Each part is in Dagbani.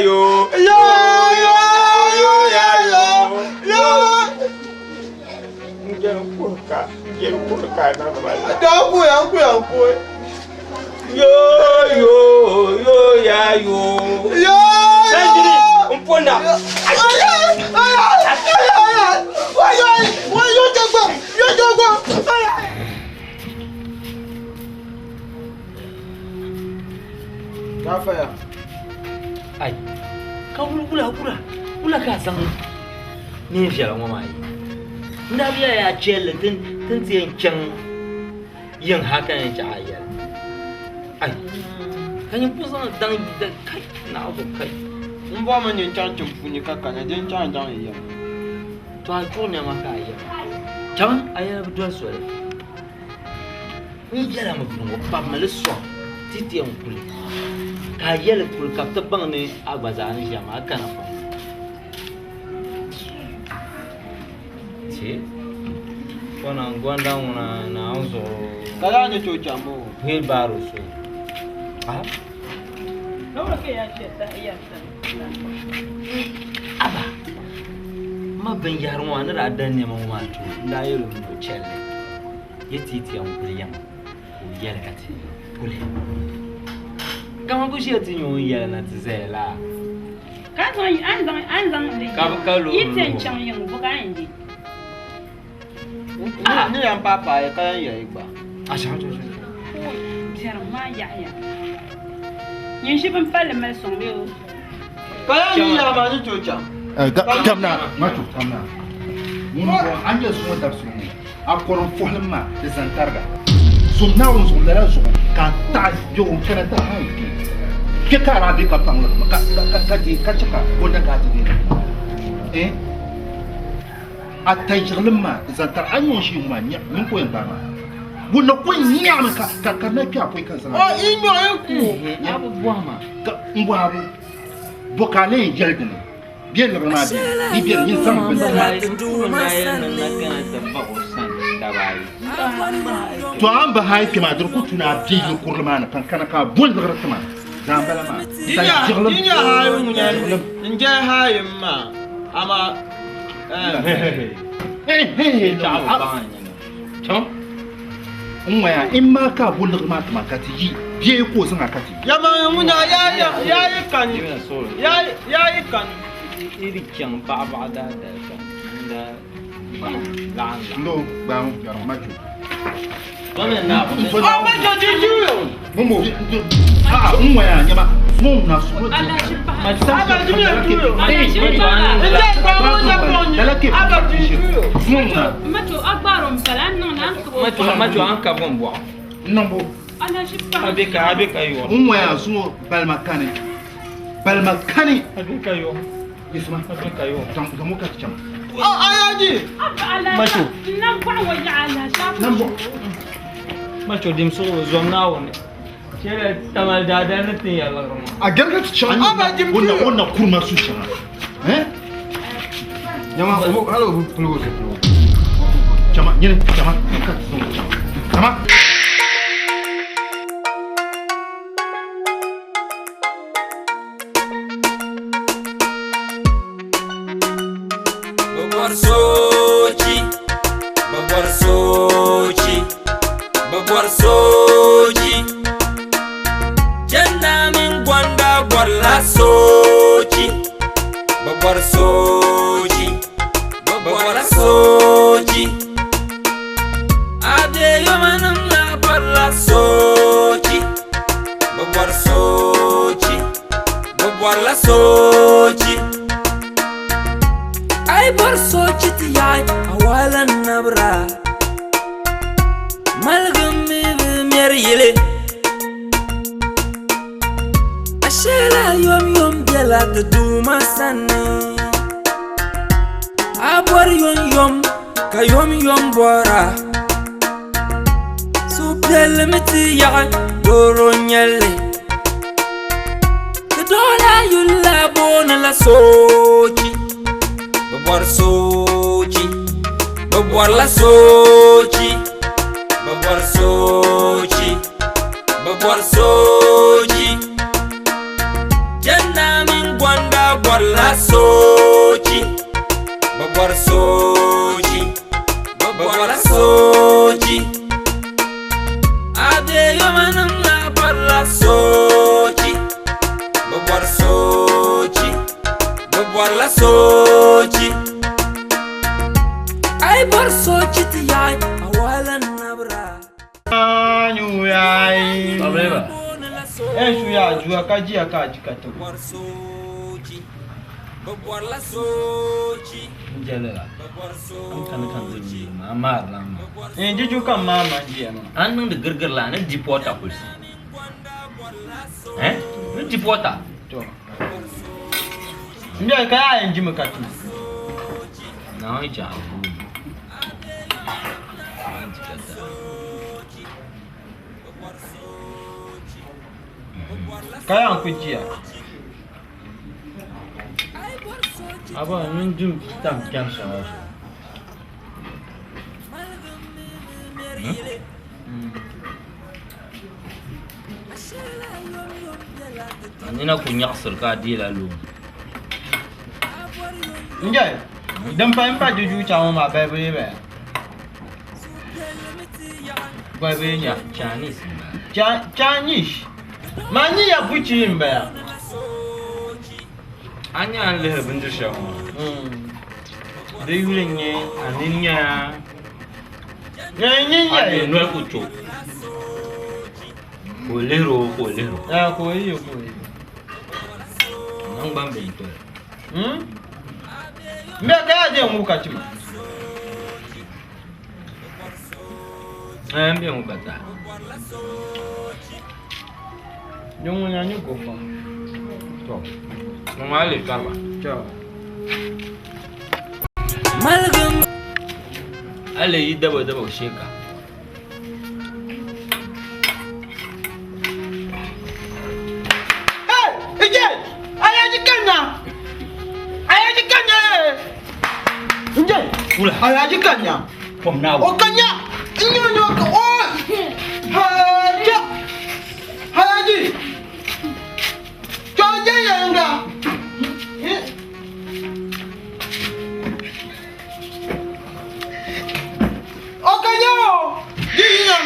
yo. Yo yo yo ya yo. Yo. N jɛri kuhi ka n jɛri kuhi ka na ba la. Da ku ya ku ya ku. Yo yo yo ya yo. Yo. Sanjiri n ponna. Gafaya. Ai, ka wuli wula wula wula ka zaŋ neen viɛla ŋɔ maa ye n daa biya yaa chɛlli tin tin ti yɛn chaŋ yiŋ ha ka yɛn chaɣ a yɛli ai ka nyin ku zaŋ daŋ kai naɣibu kai N bɔrimi ni n chaŋ tiŋ puuni ka kana din chaŋ daŋ n yɛm. To a chuɣu nɛma ka a yɛm chaŋ a yɛli bi doli soli N yɛla mi bini ŋɔ kpabimi li sɔŋ ti ti yɛn kuli ka a yɛli kuli ka bɛ ti baŋ ni a gba zaa ni ʒiya maa a kana pɔŋ. Ti kɔna n-gɔnda ŋuna Naawuni zuɣu. Ka daa ni tooi chaŋ moo. Wheelbarrow so. Aba, ma binyɛhiri ŋɔ a ni daa da nɛma ŋɔ maa tooi n daa yɛl o ni o chɛli li yi ti ti yɛn kuli yiŋa ka o yɛli ka ti kuli. Kaman ku ʒiya ti nya o ni yɛli na ti zaya la. Ka a zaŋ a ni zaŋ a ni zaŋ li Ka bɛ ka yi ti yɛn loori chaŋ yiŋ bo ka a yɛn je? Ni yɛn paai paai ka yɛn yɛli gba. Biɛrim maa yaɣiya. Nyin ʒi bin palli mali sɔŋ bee o? Ka yaa yi yaɣa maa ni tooi chaŋ. Kamna, macho, kamna. Ŋun bɔŋɔ, a nyɛ zuŋɔ dabisili ŋɔ, a kɔrim fuhili ma di zani tariga. Zom Naawuni zuɣu lala zuɣu ka a taɣi bɛ o kana ti hayi kpe. Kpe ka a daa be ka paŋ li ka deei ka chɛ ka o da ka a ti deei li. Eh? A tayiɣilim maa di zani tariga. A ni ŋun ʒi ŋɔ maa, nyini ka o yɛn gbaai maa. Ŋun na kuli nyaɣimi ka ka ka na kpe a pɔi ka zaŋ a. O yi nyaɣi ku. A bi bɔhi ma. Ka n bɔhi a bo, bo ka a lee yɛn yɛli dini? Bɛ liɣiri maa beni, di beni, nyin zaŋm bini ti. To a ni bi haai kpe maa, di di ku tu ni a be yili kurili maa ni pam kana ka a bo liɣiri ti ma. Zaa m-bala maa. Di nya haai ŋuna n-jɛli haai m maa, amaa N ŋɔya in maa ka a bo liɣiri maa ti ma ka ti yi, bee ka o zaŋ a ka ti yi. Yɛlimaŋli ŋuna yaa yi kani, yaa yi kani. Yi di chaŋ baɣibaɣi daadali ka n daa laɣim laɣim. Ndo gbaai ŋɔ biɛri macho. Balima kani Macho dim suɣulo zom Naawuni chɛliya Tamale daadali ni tin ya liɣiri maa. A gariga ti chaŋ o na kuri ma su shɛŋa. Nyama hali o bi pili o zipiligu. Chama nyini chama ka ti zaŋ chaŋ chama. Bɛ bɔri soochi, bɛ bɔri soochi, bɛ bɔri soochi. Jɛnna mini Gɔnda bɔrila soochi, bɛ bɔri soochi, bɛ bɔrila soochi. Adeyomanim la bɔrila soochi, bɛ bɔri soochi, bɛ bɔrila soochi. A yi bɔri soochi ti yaɣi a wahala n-nabira, maligim mi bi mɛri yili. A sheela yomyom bela ti Duuma sani. A bɔri yomyom ka yomyom bɔra. Suhupiɛlli mi ti yaɣi doro n-nyɛli. Ti doola yuli la booni la soochi. Bɛ bɔri soochi, bɛ bɔrila soochi, bɛ bɔri soochi, bɛ bɔri soochi. Jɛnna mini Gɔnda. bɔri soochi, bɛ bɔrila soochi. A be yomanim la bɔrila soochi, bɛ bɔri soochi, bɛ bɔrila soochi. A yi bɔri soochi ti yaɣi, a wahala nabira. En shuya ajuwa ka jiya ka aji ka tibu. En jiju kam maa man jiya maa. An niŋdi girigiri la ni dipɔta kulisi. Eh? Ni dipɔta. To. Mbiɛ ka yaa yɛn jimi ka tum. Naawuni chɛ a guui. Ka yaa n-ku jiya. Aba ŋun dum tam kpɛm sɔŋɔ zuɣu. A nina ku nyaɣisiri ka a deela loon. N-jɛ, din pahi m-pa juju chaŋ ŋɔ maa balibu yi baya. Balibu yi nya. Chinese m-bala. Chinese. Maa ni ya buchi m-baya. A nya a ni lihiri bindiri shɛli ŋɔ maa, di yuli n-nyɛ a nini nya a bɛ noli ku to ka o lihiri o ka o lihiri o. Ka o yi ka o yi. Naŋgban bihi n-toli. Mbe ka yaa je ŋubi ka tima. N be ŋubi ka tahi. Di ŋuna ni go pam. To, ŋɔ maa leei kariba. To. A leei yi dabo dabo shee ka. Hey! Ije! Ayaji kanya! Ayaji kanya! Ije! Wula. Ayaji kanya! Kom na O kanya! Nyo nyo ka o! Haja! Hayaji! Choje yanga! O kanya o! Jinya!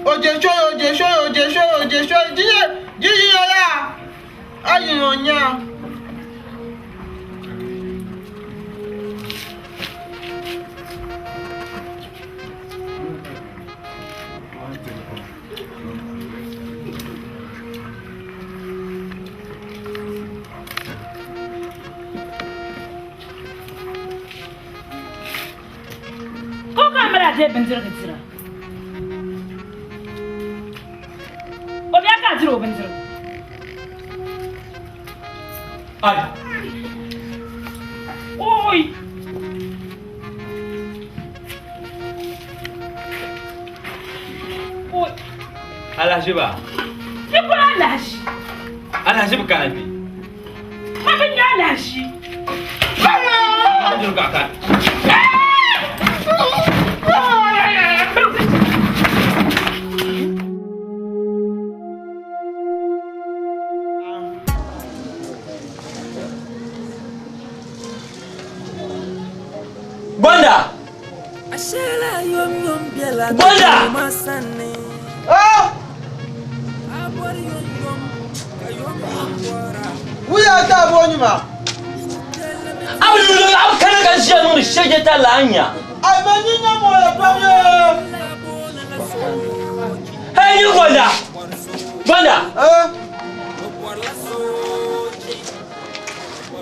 Oje shoyo, oje shoyo, oje shoyo, oje shoyo, jinya, jinya ya! Ayi onya! Ko ka mali a deei bindirigu dira? O bia ka a diri o bindirigu? Ai! Oi! Oi! Alahiziba. Ti kuli alahizi. Alahiziba kana kpe. Ma bi nya alahizi. Bindirigu ka a ka. Gonda! Gonda! Ah! Wuya ta boni ma. Abu lulu abu kana ka ʒiya niŋdi shɛjɛ ta la nya. Ai ma ni nya mo ya pa ye. Hey, you Gonda! Gonda! Eh?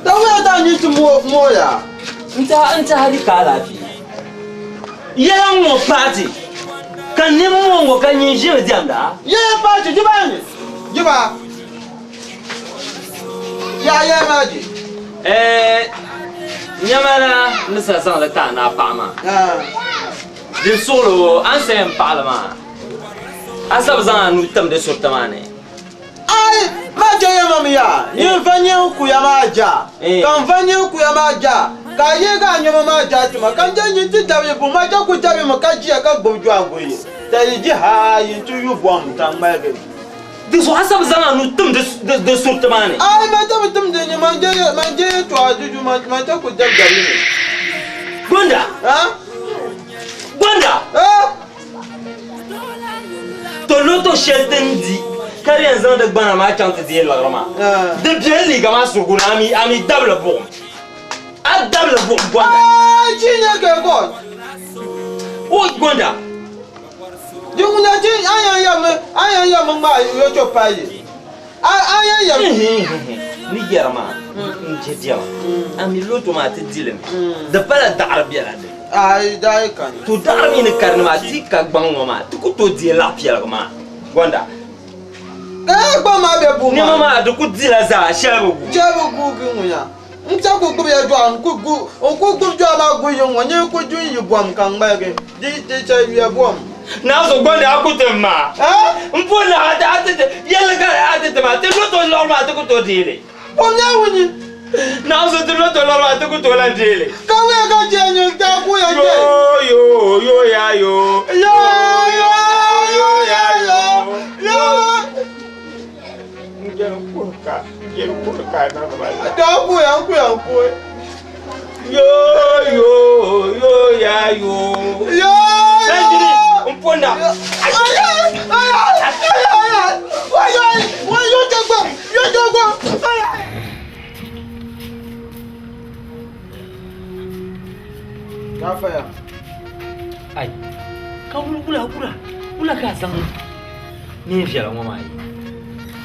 Da wuya ta ni ti mo mo ya. N taha di ka alaafee. Yɛla ŋ-ŋɔ paati ka nini ŋɔ ŋɔ ka nyin ʒimi diɛmda. Yɛla paati jiba ni jiba. Ya yɛla maa ji. Ɛɛ nyɛma na ni sa zaŋ li ti a ni a paɣa maa. Di suɣili o a ni sa yɛn paɣi li maa a sa bi zaŋ a nuu tim di suriti maa ni. Ai ma je ya ma mi ya nyin va nyin kuya maa ja ka n va nyin kuya maa ja ka a yeegi a nyɛma maa ja ti ma ka n je nyin ti dabi bu ma je ku dabi mi ka jiya ka gbubi jɔhigu yi ta yi ji haa yi ti yu bɔm ta ŋmaligi. Di zuɣu a sa bi zaŋ a nuu tim di suriti maa ni. Ai, man chɛ bi timdi ni man je man je yɛtɔɣa juju man man chɛ ku dab dabi ni. Gonda! Ha? Gonda! Ha? To loto shɛli ti ni di ka di yɛn zaŋ di gbana maa chaŋ ti deei liɣiri maa, di beni liiga maa surugu ni a mi dabili buɣim. A dabili buɣim Gonda. Ai, chi nyɛ ka God. O Gonda! Di ŋuna ti a yɛn yɛmi a yɛn yɛmi ŋmaai yɛtɔ payi a a yɛn yɛmi. Ni yɛri maa n je diɛma a mi loto maa ti dili mi di pala daɣiri bela di. Ayi daɣiri kani. To daɣiri mi ni kari ni maa ti ka gbaŋ ŋɔ maa ti ku tooi deei laɣ piɛligu maa Gonda. Ka ya gbaŋ maa be buu maa ni. Nɛma maa di ku dila zaa shɛli bi guui. Shɛli bi guugi ŋunya. N chɛ ku gbibi ya dɔɣu, n ku gu, n ku gbibi dɔɣu maa gu yiŋ ŋɔ, nyin ku du n-yi bom ka ŋmaligi di ti chɛ yuya bom. Naawuni gbandi a ku tim maa. M po ni a ti a ti ti yɛlli ka a ti tim a ti loto lɔri maa ti ku tooi deei li. Kom Naawuni. Naawuni ti loto lɔri maa ti ku tooi lan deei li. Ka wuya ka chɛ nyin ti a ku ya chɛ. Yo yo yo ya yo. Yo yo yo ya yo. Yo. Daa kuya n kuya n kuya. Yo yo yo ya yo. Yo. Sanjiri n ponda. Ai, ka wula wula wula wula ka zaŋ neen viɛla ŋɔ maa ye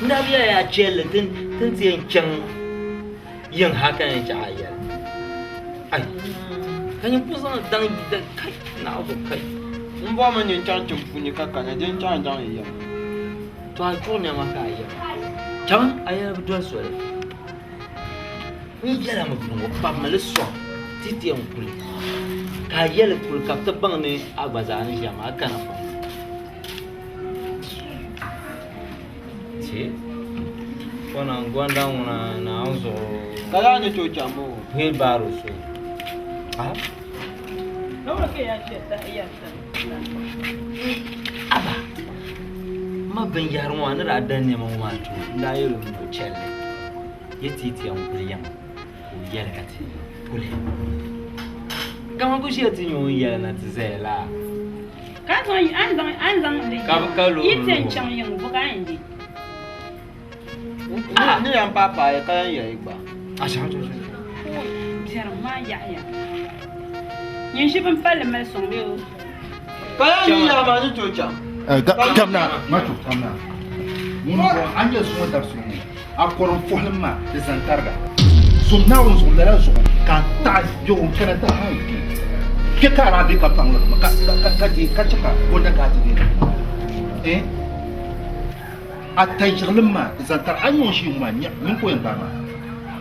n daa bi yaa chɛlli ti ni ti yɛn chaŋ yiŋ ha ka yɛn chaɣ a yɛli ai ka nyin ku zaŋ daŋ kai naɣibu kai N bɔrimi ni n chaŋ tiŋ puuni ka kana din chaŋ daŋ yi yɛm. To a chuɣu nɛma ka a yɛm chaŋ a yɛli bi doli soli n yɛla mi bini ŋɔ kpabimi li sɔŋ ti ti yɛn kuli ka a yɛli kuli ka bɛ ti baŋ ni a gba zaa ni ʒiya maa a kana pɔi. Ti fona gonda ŋuna Naawuni zuɣu. Ka daa ni tooi chaŋ bɔ? Wheelbarrow so. Ah. Aba, ma binyahari ŋɔ a ni daa da nɛma ŋɔ maa tooi n daa yɛl o ni o chɛli li ya ti ti yɛn kuli yiŋa ka o yɛli ka ti kuli. Kaman ku ʒiya ti nyɛ o ni yɛli na ti zaya la. Ka a zaŋ a ni zaŋ a ni zaŋ li Ka bi ka loori yi ti yɛn luɣu. chaŋ yiŋ bɔ ka a yɛn di? Ni yɛn paai paai ka yɛn yɛli gba. Biɛrim maa yaɣiya. Nyin ʒi bin palli mali sɔŋ bee o? Ka yɛn yi yaɣi maa ni tooi chaŋ. Kamna, macho, kamna. Ŋun bɔŋɔ, a nyɛ zuŋɔ dabisili ŋɔ, a kɔrim fuhili ma di zani tariga. Zom Naawuni zuɣu lala zuɣu ka a taɣi bɛ o kana ti haai kpe. Kpe ka a daa be ka paŋ li ka ka ka deei ka chɛ ka o da ka a ti deei li. Eh? A tayiɣilim maa di zani tariga. A nyɛ o ʒii ŋɔ maa nya nyin ka o yɛn gbaai maa.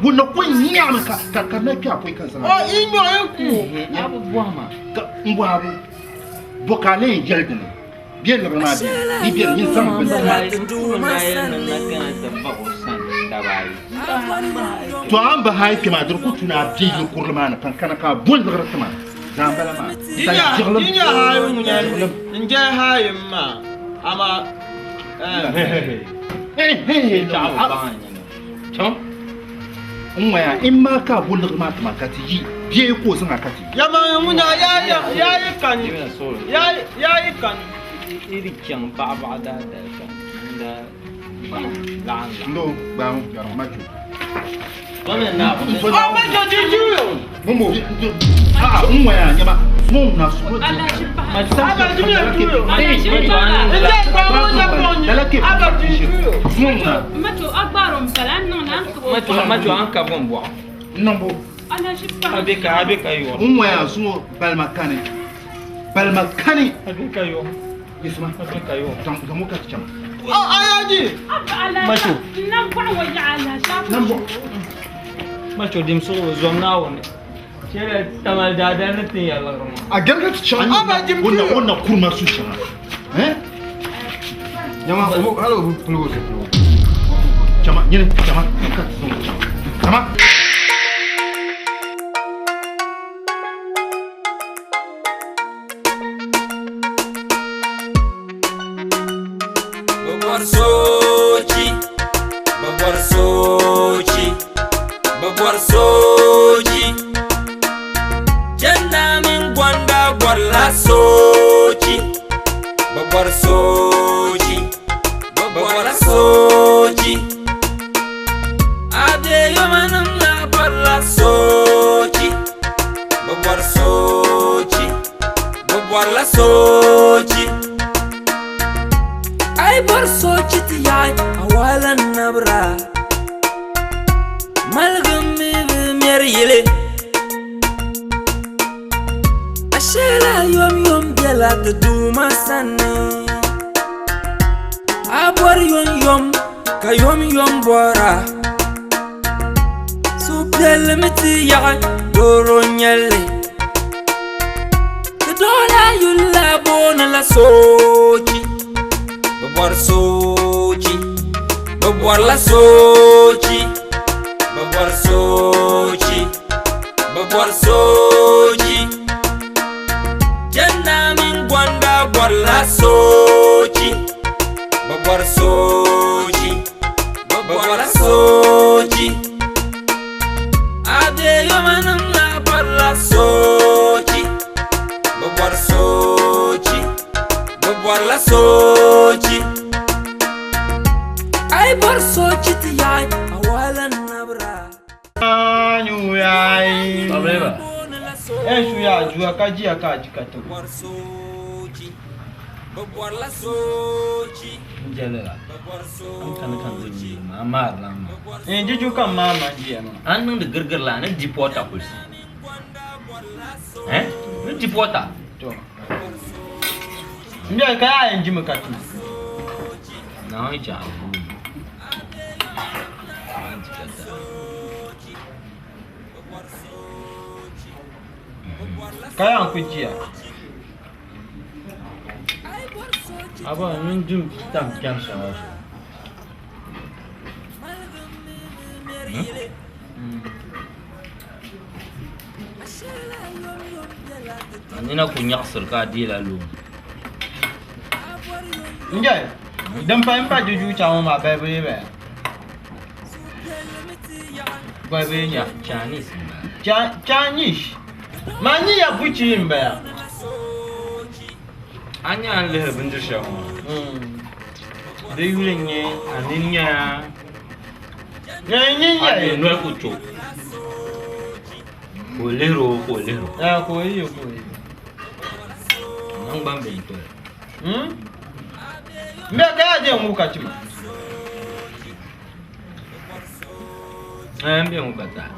Wunna ko nyaɣimi ka ka ka na kpe a pɔi ka zaŋ a. O yi nyɔɣi n ku o. A bi bɔhi ma. Ka m bɔhi a bo, bɔ ka a lee yɛli dini? Bɛ liɣiri maa beni, di beni, nyin zaŋm bini ti ma. To a ni bi haai kpe maa, di di ku tu ni a be yili kurili maa ni pam kana ka a bo liɣiri ti ma. Zaa m-bala maa. Di nya haai ŋuna n-jɛli haai m maa, amaa N ŋmaya, in maa ka a bo liɣiri maa ti ma ka ti yi, bee ka o zaŋ a ka ti yi. Yɛlimaŋli ŋuna yaa yi kani, yaa yi kani. Yi chaŋ baɣibaɣi daadali ka n daa laɣim laɣim. Ndo gbaai yɛri macho. O macho di juyo. Mumbo, a n ŋmaya nyɛma ŋun na su. Aba di mi juyo. Nde gbaai o napɔŋ ni, aba di juyo. Ŋun na. Macho a gbaari o mi pala a ni niŋ ni a ni kab o Macho macho an kabi n bɔɣu. Nambo. Alahichi paɣa. A be ka a be ka yɔ. N ŋmaya zuŋɔ balima kani. Balima kani. A be ka yɔ. Yisima. A be ka yɔ. Zaŋ o ka ti chaŋ. O ayaji. Aba alahichi. Macho. N nam bɔɣu ŋɔ yaɣa alahichi a Nambo. Macho dim suɣulo zom Naawuni. Chɛliya Tamale daadali ni tin ya liɣiri maa. A gariga ti chaŋ. Aba dim Wonna juyo. wonna kurima su shɛŋa. Eh? Nyama o hali o bi pili o zipiligu. Chama nyini chama ka ti zaŋ chaŋ. Chama. Bɛ bɔri so. bɔri soochi, bɛ bɔri soochi. Jɛnda mini gɔnda bɔrila soochi, bɛ bɔri soochi, bɛ bɔrila soochi. Adeyomanim la bɔrila soochi, bɛ bɔri soochi, bɛ bɔrila soochi. A yi bɔri soochi ti yaɣi a wahala nabira, maligim mi bi mɛri yili. A sheela yomyom bela ti Duuma sani. A bɔri yomyom ka yomyom bɔra. Suhupiɛlli mi ti yaɣi doro nyɛlli. Ti doola yuli la booni la soochi. Bɛ bɔri soochi, bɛ bɔrila soochi, bɛ bɔri soochi, bɛ bɔri soochi. Jɛnda mini gɔnda bɔrila soochi, bɛ bɔri soochi, bɛ bɔrila soochi. Adeyomanim la bɔrila soochi, bɛ bɔri soochi, bɛ bɔrila soochi. A yi bɔri soochi ti yaɣi a wahala nabira. Eh, shuya juya ka jiya ka ji ka tabu. Bɔri soochi, bɛ bɔrila soochi, N jɛli la. bɛ bɔri An kani kan soochi. zibiri ma, an maari lan maa. Eh, juju kan ma man jiya ma. An niŋdi girigiri la, ni dipɔta kulisi. Eh? Ni dipɔta. To. Mbiya ka ya yin jimi ka tu. Naawuni chɛ a vuumi. An ti ka daa. Ka ya ku jiya. Aba, ŋun dim tam kpɛm shɛŋa zuɣu. A nina ku nyaɣisiri ka a deela loon. Njɛ, din pa n pa juju chaŋ ŋɔ maa balibu yi baya. Balibu yi nya. Chinese m-bala. Chinese. Maa ni ya buchi m baya. A nya a ni lihiri bindiri shɛli ŋɔ maa? Di yuli n-nyɛ a nini nyaya. Nini A nyaya. noli ku to. Ka o lihiri o, ka o lihiri o. Eh, ka o yi, ka o yi. Naŋgban bihi n-toli. Mbiya ka ya je ŋu ka ti ma. Eh, m be ŋu ka tahi.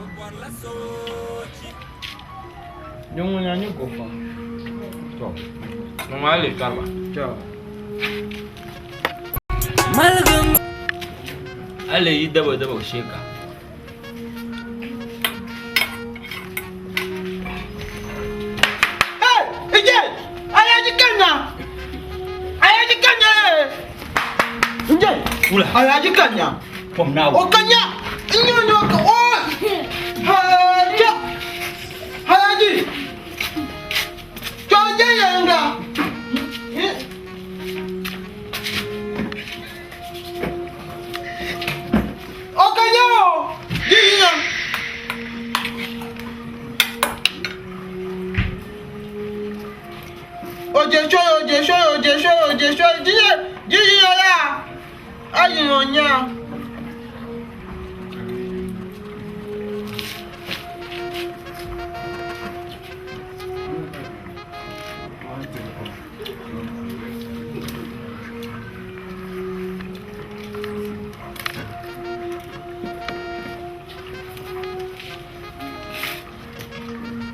Di ŋuna ni gofa. To, ŋu maa leei kariba. To. Maligim. A leei yi dabo dabo shee ka. Hey, Ije! Alhaji Kanya! Alhaji Kanya! Ije! Kula. Alhaji Kanya! Kom na O Kanya! Nyo nyo ka o! Haja! Alhaji! Choje yanga! O Kanya o! Jinya! Oje shoyo, oje shoyo, oje shoyo, oje shoyo, jinya, jinya ya! Ayi onya!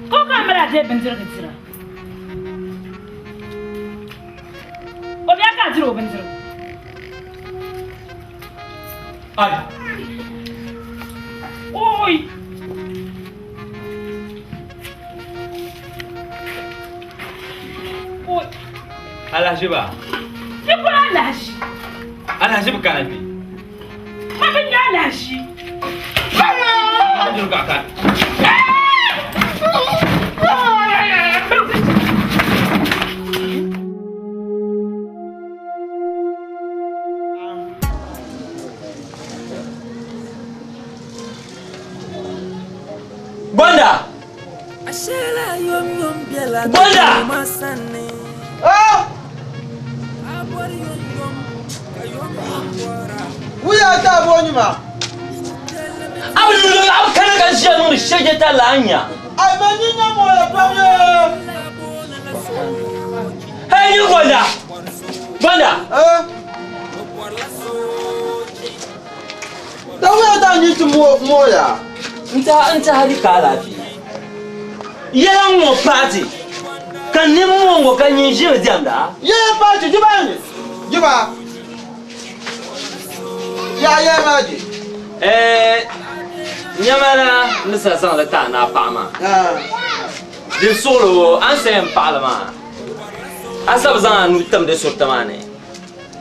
Ko ka mali a deei bindirigu dira? O bia ka a diri o bindirigu? Ai! Oi! Oi! Alahaʒiba. Ti kuli alahaʒi. Alahaʒi bi kana kpe. Ma bi nya alahaʒi. Alahaʒi ka ka. Gonda! Ah! Wuya ta bo ma. A bi niŋdi a bi kana ka ʒiya niŋdi shɛjɛ ta laa nya. Ai ma ni nya mo ya pam ye. Hey, ni Gonda! Gonda! Eh? Da wuya ta ni ti mo mo ya. N taha di ka alaafee. Yɛla ŋɔ paati ka nimmoo ŋɔ ka nyin ʒimi diɛmda. Ye paati jiba ni. Jiba. Ya ye ma ji. Eh, nyɛma na ni sa zaŋli ti a ni a paɣa maa. Ah. Di suɣili a ni sa yɛn paɣali maa, a sa bi zaŋ a nuu tim di suriti maa ni.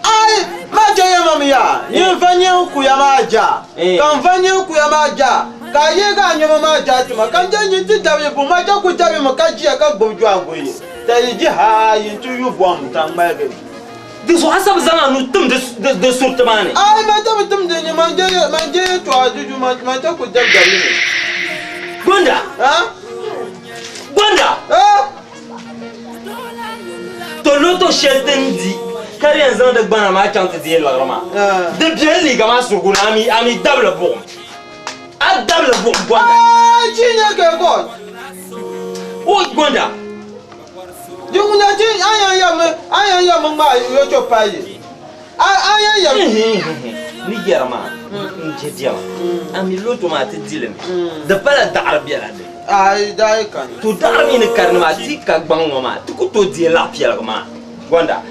Ai ma je ye mam ya. Yin fa nyin ku ya ma ja. Kan fa nyin ku ya ma ja. Ka ye ga nyama ma ja tuma kan je nyin ti dabi bu ma ja ku dabi ma ka jiya ka gbub jwa gu yi. Ta yi ji ha yin tu yu bom ta ngmalge. Di zuɣu a sa bi zaŋ a nuu tim di suriti maa ni. Ai ma ta bi tim di ni ma je ma je to a juju ma ma ta ku dabi dabi ni. Gonda! Ha? Gonda! Eh? To loto shɛli din di ka di yɛn zaŋ di gbana maa chaŋ ti deei liɣiri maa. Di beni liiga maa surugu ni a mi dabili buɣim. A dabili buɣim Gonda. Ai chi nya ke god. O Gonda. Di ŋuna chi a yan ya mi a yan ya mi ŋmaa yo cho payi. A a yan ya mi. Ni yɛri maa n je diɛma. A mi loto maa ti dili mi. Di pala daɣiri bela di. Ai dai kani. To daɣiri mi ni karini maa ti ka gbaŋ ŋɔ maa ti ku tooi deei laɣ piɛligi maa Gonda.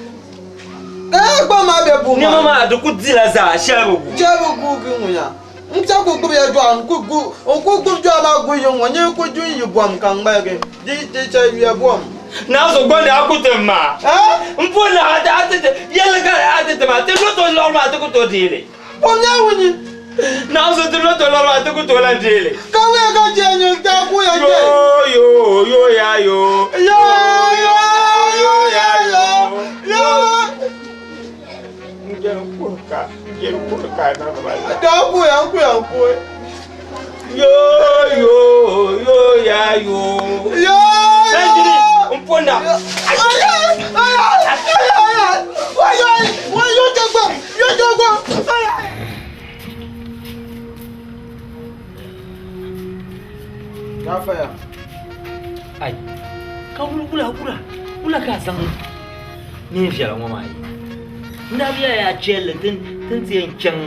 Ka ya gbaŋ maa be buɣim maa. Nɛma maa di ku dila zaa shɛli bi guui. Shɛli bi guugi ŋunya. N ta ku gbubi ya dɔɣu n ku gu n ku gbubi dɔɣu maa gu yiŋ ŋɔ nyɛ ku du n yi bom ka ŋmaligi di di chɛ yuya bom. Naa so Gonda a ku tim maa. Eh? N po na a ti a ti ti yɛlli ka a ti tim a ti loto lɔri maa ti ku tooi deei li. Bom nyɛ wuni. Naa so ti loto lɔri maa ti ku tooi lan deei li. Ka wuya ka chɛ nyɛ ta ku ya chɛ. Yo yo yo ya yo. Yo yo yo ya yo. Yo. N jɛri kuri ka n jɛri kuri ka na ba la. Ta ku ya ku ya ku. Yo yo yo ya yo. Yo Sanjiri yo. n po na. Ay ay ay ay ay ay. Ay ay ay yo jagba yo jagba. Ay ay. Ya faya. Ai ka wuli wula wula wula ka zaŋ neen viɛla ŋɔ maa ye n daa biya yaa chɛlli tin ti yɛn chaŋ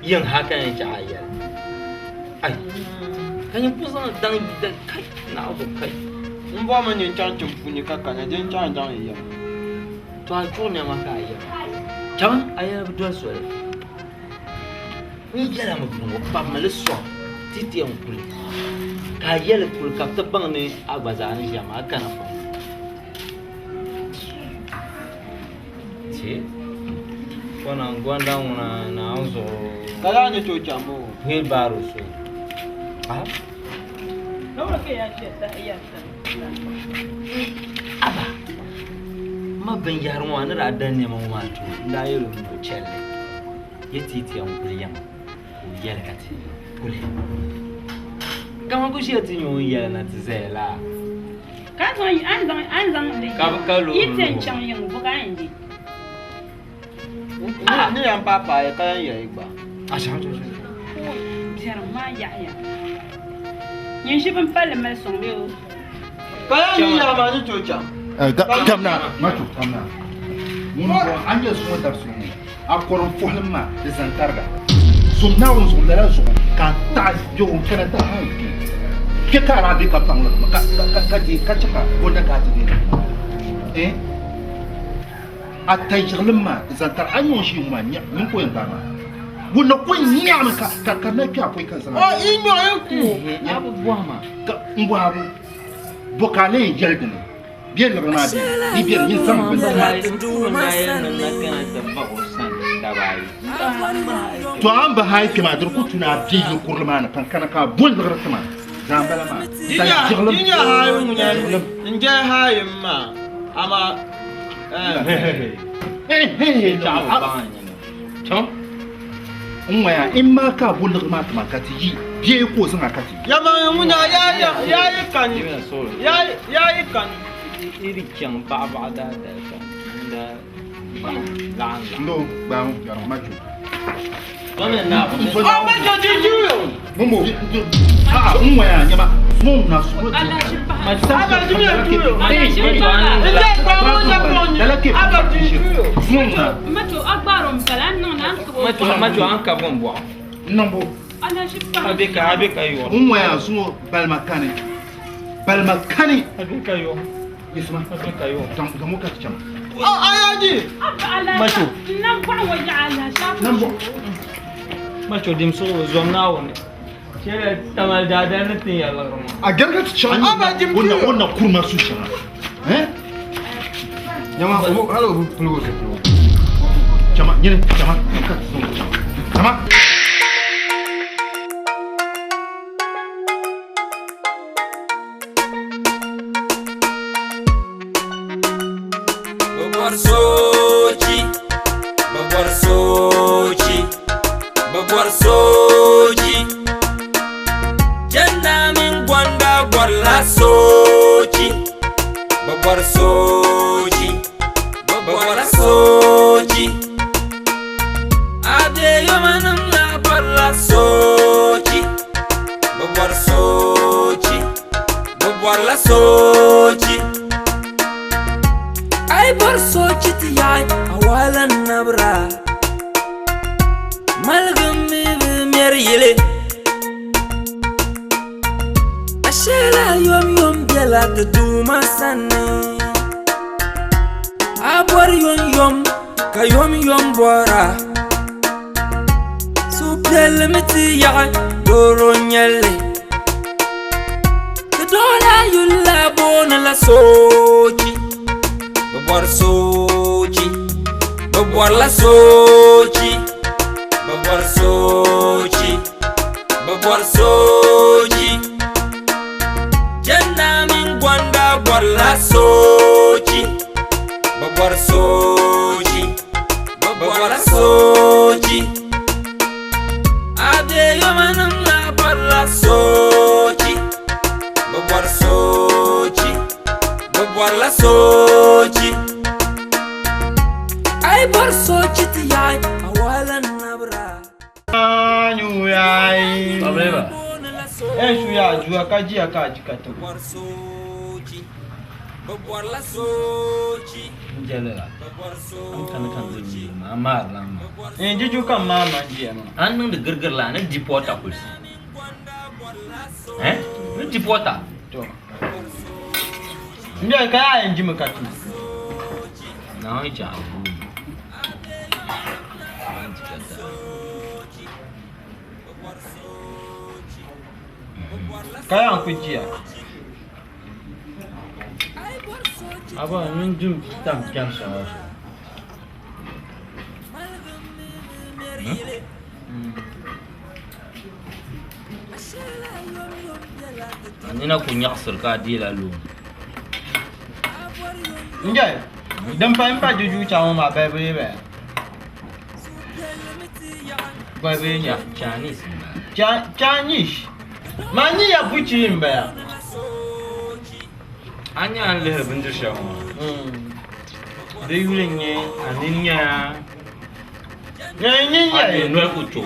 yiŋ ha ka yɛn chaɣ a yɛli ai ka nyin ku zaŋ daŋ kai naawuni kai N bɔmi nyin chaŋ tim puuni ka kana din chaŋ daŋ yi yɛm. To a chuɣu nɛma ka a yɛm chaŋ a yɛli bi doli soli n yɛla mi bini ŋɔ kpabimi li sɔŋ ti ti yɛn kuli ka a yɛli kuli ka bi ti baŋ ni a gba zaa ni ʒiya maa a kana pɔŋ ti kɔna n gonda ŋuna naawuni zuɣu Ka yaa ni tooi chaŋ moo. wheelbarrow so a Lɔri ka ya chɛ ta ya ta. aba ma binyahari ŋɔ a ni daa da nɛma ŋɔ maa to n daa yɛl o ni o chɛlli ye ti ti yɛn kuli yiŋa ka o yɛli ka ti kuli kama ku ʒiya ti nyɛ o ni yɛli na ti zaya laa Ka zaŋ an zaŋ an zaŋ li. Ka bi ka loori Yi ti luɣu. chaŋ yiŋ bu ka yɛn di. Ni yan pa paai ka yan yɛli gba. a chaŋ chaŋ chaŋ Biɛrim maa yaɣiya. Nyin ʒi bin palli mali sɔŋ bee o. Ka yaa ni yaa maa ni tooi chaŋ. Kamna macho kamna. Ŋun bɔŋɔ a nyɛ suŋɔ dabisili ŋɔ a kɔrim fuhili maa di zani tariga. Zom Naawuni zuɣu lala zuɣu ka a taɣi yo n kana ti hayi kpe. Kpe ka a daa be ka paŋ li ka ka ka deei ka chɛ ka gonda ka a ti deei li. Eh? A tayiɣilim maa di zani tariga a nyɛ ŋun ʒi ŋɔ maa nya nyin ko yɛn gbaai maa. Ŋun na ko nyaɣimi ka ka ka na kpe a pɔi ka zaŋ O i nyɔ i ku. a bi bɔhima ka n bɔhibu bɔ ka a lee yɛli dini bɛ liɣiri maa bɛ di bɛ nyin zaŋ bini to an bi hayi kpɛ maa di ku tuna a bɛ yi kurili maa ni pan kana ka a boli liɣiri tima zaa n bala maa Di nya hayi ŋunya n jɛ hayi maa ama. Eh. N ŋɔya in maa ka a bo liɣiri maa ti ma ka ti yi bee ka o zaŋ a ka ti yi. Ya ma ŋuna ya ya ya yi kani. Ya ya yi kani. Yi di chaŋ baɣabaɣa daadali ka n daa laɣim laɣim. Ndo gbaam yɛri ma jo. A ma jo di juyo. Mumbo. A n ŋɔya nyɛma ŋun na su. A ma juyo juyo. Nde gbaam o ja pɔnyi. A ma di juyo. Ŋun na. Macho a gbaaro n bala n niŋ na n kabo. Macho macho an ka bɔn bɔɣu. Nambo. Alashi paɣa. A bɛ ka a bɛ ka yɔ. N ŋɔya zuŋɔ balima kani. Balima kani. A bɛ ka yɔ. Yisima. A bɛ ka yɔ. Zaŋ ka ti chama. A ayaji. A ba alashi. Macho. N nam bɔɣu ŋɔ yaɣa alashi. Nambo. Macho dimsuɣu zom Naawuni. Chɛliya Tamale daadali ni tin ya liɣiri maa. A gɛrigi ti chaŋ. A ma dim O na juyo. o na kurima su shɛŋa. Eh? Nyama o hali o bi pili o zipiligu. Chama nyini chama ka ti zaŋ chama. Chama. Bɛ bɔri soochi, bɛ bɔri soochi, bɛ bɔri soochi. Jɛnda mini gɔnda bɔrila soochi, bɛ bɔri soochi, bɛ bɔrila soochi. Abeeyomanima la bɔrila soochi, bɛ bɔri soochi, bɛ bɔrila soochi. Ai bɔri soochi ti yaɣi a wahala nabira Maligim mi bi mɛri yili Asheela yomyom bela ti Duuma sani A bɔri yomyom ka yomyom bɔra Suhupiɛlli mi ti yaɣi doro n-nyɛli Ti doola yuli la booni la soochi Bɛ bɔri soochi Bɛ bɔrila soochi Bɛ bɔri soochi Bɛ bɔri soochi Jɛnda mini gɔnda bɔrila soochi Bɛ bɔri soochi Bɛ bɔrila soochi Abeeyomanima la bɔrila soochi Bɛ bɔri soochi Bɛ bɔrila soochi Ai bɔri soochi ti yaɣi a wahala nabira Anyu yayi. Problema. En shu ya juya ka jiya ka ji ka tim. Bɔri soochi Bɛ bɔrila soochi N jɛli la. Bɛ bɔri An kani kan di soochi yuli maa, a maari lan maa. En juju kam ma man jiya ma. An niŋdi girigiri la ni dipɔta kulisi. Eh? Ni dipɔta. To. Nde ka ya en jimi ka tim. Naawuni chɛ a guumi. An ti ka daa. Ka ya ku jiya. Aba min dum tam kpɛm shɛŋa zuɣu. A nina ku nyaɣisiri ka a deela loon. Nde din pa n pa juju chaŋ maa balibu yi baya. Balibu yi nya. Chinese m-bala. Chinese. Ma ni ya buchi n baya. A nya a ni lihiri bindiri shɛli ŋɔ maa, di yuli n-nyɛ a nini nyaya Nye ni a nye. bɛ noli ku to.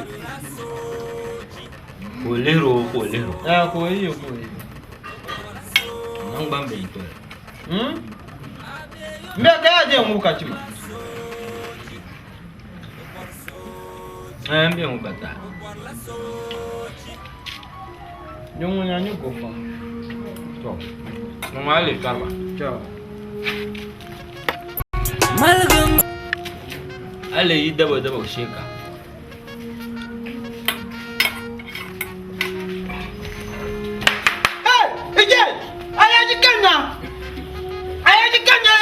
Ka o lihiri o ka o lihiri o. Ya ko yi ko yi. Naŋgban bɛ n-toli. Mbe ka ya je ŋu ka chima. N bɛ ŋɔ ka tahi. Di ŋuna ni go fa. To, ŋɔ maa leei kariba. Ciao. Maligim A leei yi dabo dabo shee ka. Hey, Ije! Ayaji kanya! Ayaji kanya!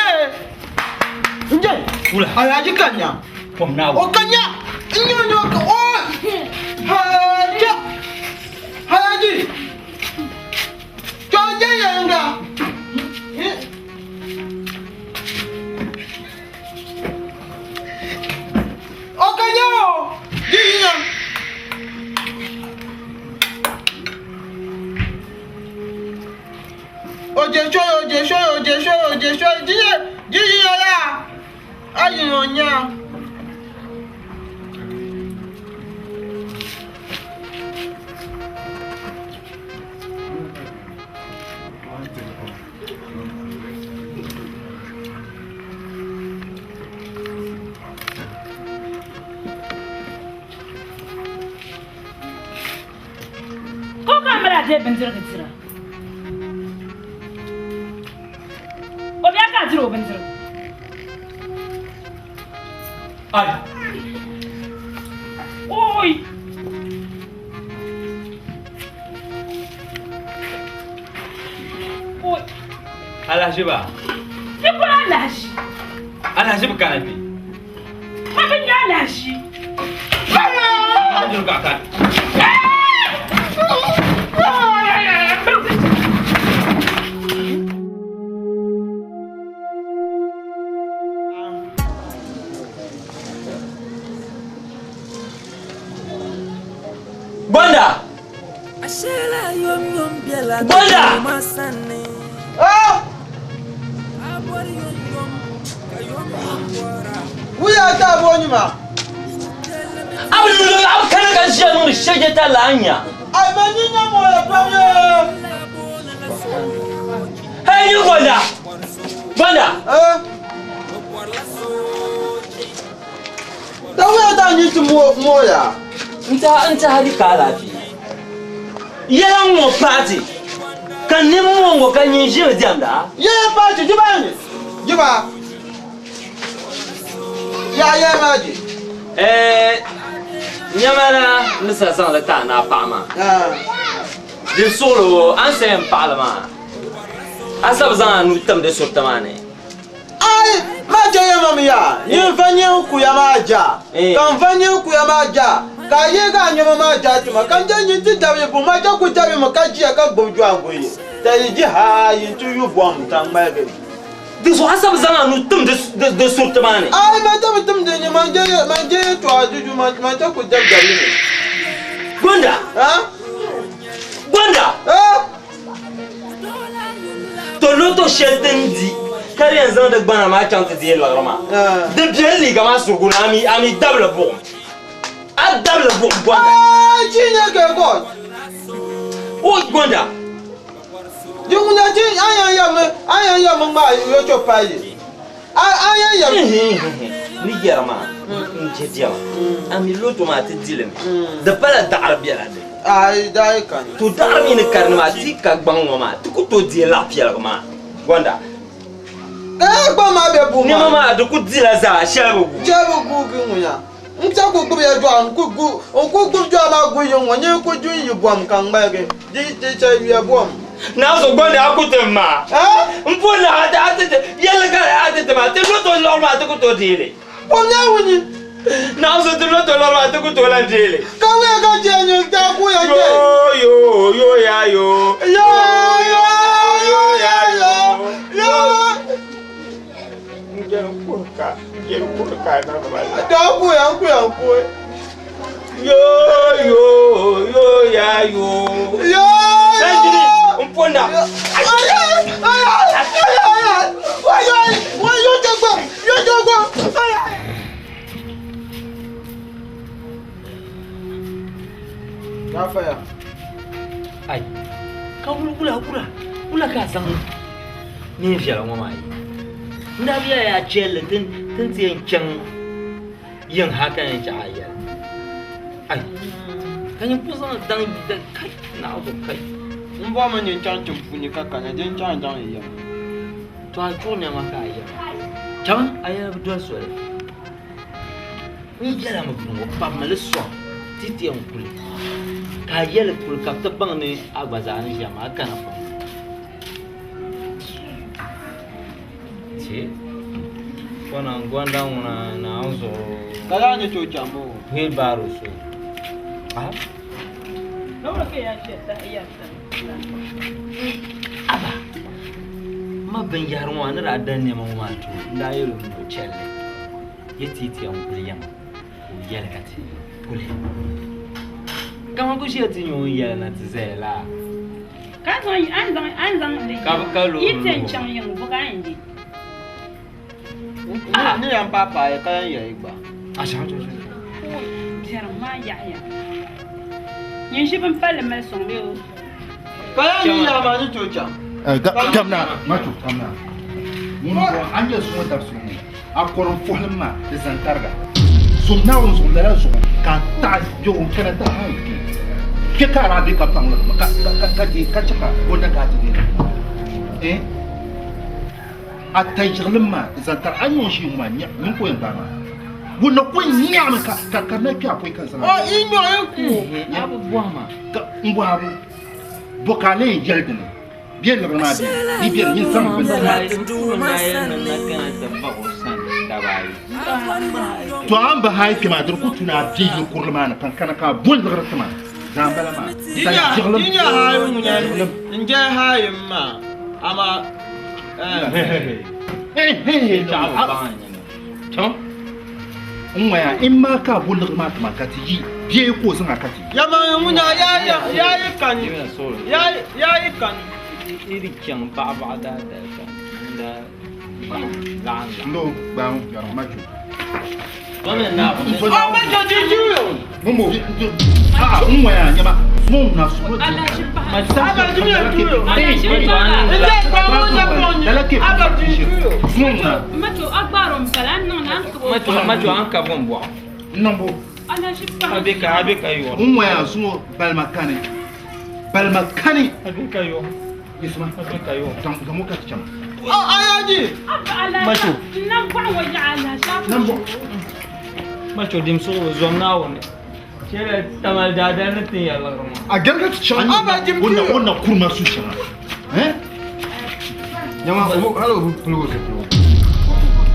Ije! Wula. Ayaji kanya! Pom naa O kanya! Nyonyo ka o! Haja! Hayaji! Choje yenga! O kanya o! Jiya! Nya. Ko ka mali a deei bindirigu dira? O bia ka a diri o bindirigu? Ai. Oi! Oi! Alahiziba. Ti kuli alahizi. Alahiziba kana kpe. Ma bi nya alahizi. Bindirigu ka ka. Gonda! Ashela yom yom biɛla Gonda! ma sani. Ah! A bɔri yom yom ka yom yom bɔra. Wuya ta bo nyima. A bi luli a bi kana ka ʒiya niŋdi shɛjɛ ta laa nya. Ai ma nyi nya mo ya pam ye. Hey, yi Gonda! Gonda! Eh? Da wuya ta nyi ti mo mo ya. N tiɛha n tiɛha di ka alaafee. Yɛla n ŋɔ paati ka nim ŋɔ ŋɔ ka nyin ʒimi diɛmda. Ye pa ti jiba ni. Jiba. Ya ye ma ji. Eh, nyɛma na ni sa zaŋli ti a ni a paɣa maa. Ah. Di suɣili o, a ni sa yɛn paɣali maa, a sa bi zaŋ a nuu tim di suriti maa ni. Ai ma je ye ma mi ya. Nyin fa nyin ku ya ma ja. Eh. Kan fa nyin ku ya ma ja. Ka ye ka nyɛ ma ja tuma kan je nyin ti dabi bu ma je ku dabi ma ka jiya ka gbubi jɔa gu yi. Ta yi ji ha yi ti yu bɔm ta ŋmaligi. Di zuɣu a sa bi zaŋ a nuu tim di suriti maa ni. Ai ma je bi tim di nyi ma je ye ma je ye to a juju ma ma je ku dabi dabi ni. Gonda! Ha? Gonda! Eh? To loto shɛli din di ka di yɛn zaŋ di gbana maa chaŋ ti deei liɣiri maa. Eh. Di bɛni liiga maa surugu ni a mi dabili buɣim. A dabili buɣim Gonda. Ai Chineke God. O Gonda! Di ŋuna ti an yɛn yɛmi an yɛn yɛmi ŋmaa yo to payi. An yɛn yɛmi. Ni yɛri maa n je diɛma a mi loto maa ti dilimi di pala daɣari biɛla di Ai dai kani. to daɣari mi ni karini maa ti ka gbaŋ ŋɔ maa ti ku tooi deei laɣa piɛligi maa Gonda Ka ya gbaŋ maa bɛ bu nɛma maa. maa di ku dila zaa shɛli bi gu Chɛ bi guugi ŋunya. N chɛ ku gbubi ya jɔɣu n ku gu n ku gbubi jɔɣu maa gu yi ŋɔ nyin ku du yi bɔm ka ŋmaligi di di chɛ yuya bɔm. Naa so Gonda a ku tim maa Eh? n po na a ti a ti yɛlli ka a ti tima ti loto lɔɣiri maa ti ku tooi deeli Bɔm nyɛ wunyi. Naa so ti loto lɔɣiri maa ti ku tooi lan deeli Ka wuya ka chɛ nyin ta ku ya yo chɛ. yo yo ya yo Yo yo yo ya yo yo. N jɛri kurika n jɛri kurika Da ku ya n ku ya n ku. Yo yo yo ya yo. Yo Sanjiri yo. n po na. Ai ka wuli wula wula wula ka zaŋ neen viɛla ŋɔ maa ye n daa biya yaa chɛlli tin tin ti yɛn chaŋ yiŋ ha ka yɛn chaɣ a yɛli ai ka nyin ku zaŋ daŋ kai naawuni kai N bɔmi nyin chaŋ ti puuni ka kana din chaŋ daŋ yɛm. To a chuɣu nɛma ka a yɛli chaŋ a yɛli bi doli soli n yɛla mi bini ŋɔ kpabimi li sɔŋ ti ti yɛn kuli ka a yɛli kuli ka bi ti baŋ ni a gba zaa ni ʒiya maa a kana pɔŋ ti fɔna n gonda ŋuna naawuni zuɣu Ka yaa ni tooi chaŋ bo. wheelbarrow so ah Lɔɣiri ka ya chɛ ta ya ta. aba ma binyahari ŋɔ maa ni daa da nɛma ŋɔ maa to n daa yɛli o ni o chɛlli ye ti ti yɛn kuli yiŋa ka o yɛli ka ti kuli kama ku ʒiya ti nyɛ o ni yɛli na ti zaya laa Ka zaŋ an zaŋ an zaŋ li. Ka bi- ka lo Yi ti luɣu. chaŋ yiŋ bu ka an di. Ni yan pa paai ka yan yɛli gba. Biɛrim maa yaɣiya. Nyin ʒi bin palli mali sɔŋ bee o? Ka yan yi yaɣi maa ni tooi chaŋ. Kamna, macho, kamna. Ŋun bɔŋɔ, a nyɛ zuŋɔ dabisili ŋɔ, a kɔrim fuhili maa di zan tariga. Zom Naawuni zuɣu lala zuɣu ka a taɣi bɛ o kana ti haai kpe. Kpe ka a daa be ka paŋ li ka ka ka deei ka chɛ ka o na ka a ti deei li. Eh? A tayiɣilim maa di zan tariga. A ni ŋun ʒi ŋɔ maa, nyin ka o yɛn gbaai maa. Ŋun na kuli nyaɣimi ka ka ka na kpe a pɔi ka n zaŋ a. O yi nyo yi ku. A bi bɔhi ma. Ka m bɔhi a bo, bo ka a lee yɛli dini? Bɛ liɣiri maa bɛ di bɛ ni zaŋ bini To a ni bi haai kpɛ maa di ku tu ni a bɛ yili kurili maa ni ka n kana ka a bo liɣiri ti ma zaa n-bala maa. Di nya haai ŋuna n-jɛ haai maa amaa N ŋmaya in maa ka a bo liɣiri maa ti ma ka ti yi bee ka o zaŋ a ka ti yi. Yɛma ŋuna yaa yi kani yaa yi kani. Yi chaŋ baɣabaɣa daadali ka n daa laɣim laɣim. Ndo gbaai yɛri macho. O ma jɔ di juyo. Mumbo a n ŋmaya nyɛma zuŋ na suhu. Aba di mi juyo. N jɛ gbaai o jɛ pɔnyi. Aba di juyo. Zuŋ na. Macho a gbaari o mi pala a ni niŋ ni a ni kaba o Macho macho an kabi n bɔɣu. N niŋbo. Alahichi paɣa. A bɛ ka a bɛ ka yɔ. N ŋmaya zuŋɔ balima kani. Balima kani. A bɛ ka yɔ. Yisima. A bɛ ka yɔ. Zaŋ o ka ti chaŋ. O ayaji. Abba alahichi. Macho. N nam bɔɣu ŋɔ yaɣa alahichi a Nam bɔɣu. Macho dim suɣulo zom Naawuni. Chɛla tamali daadali ni tin ya liɣiri maa. A gariga ti chaŋ. Aba jim O na kurima su shɛŋa. Eh? Nyama, hali o bi pili o zipiligu.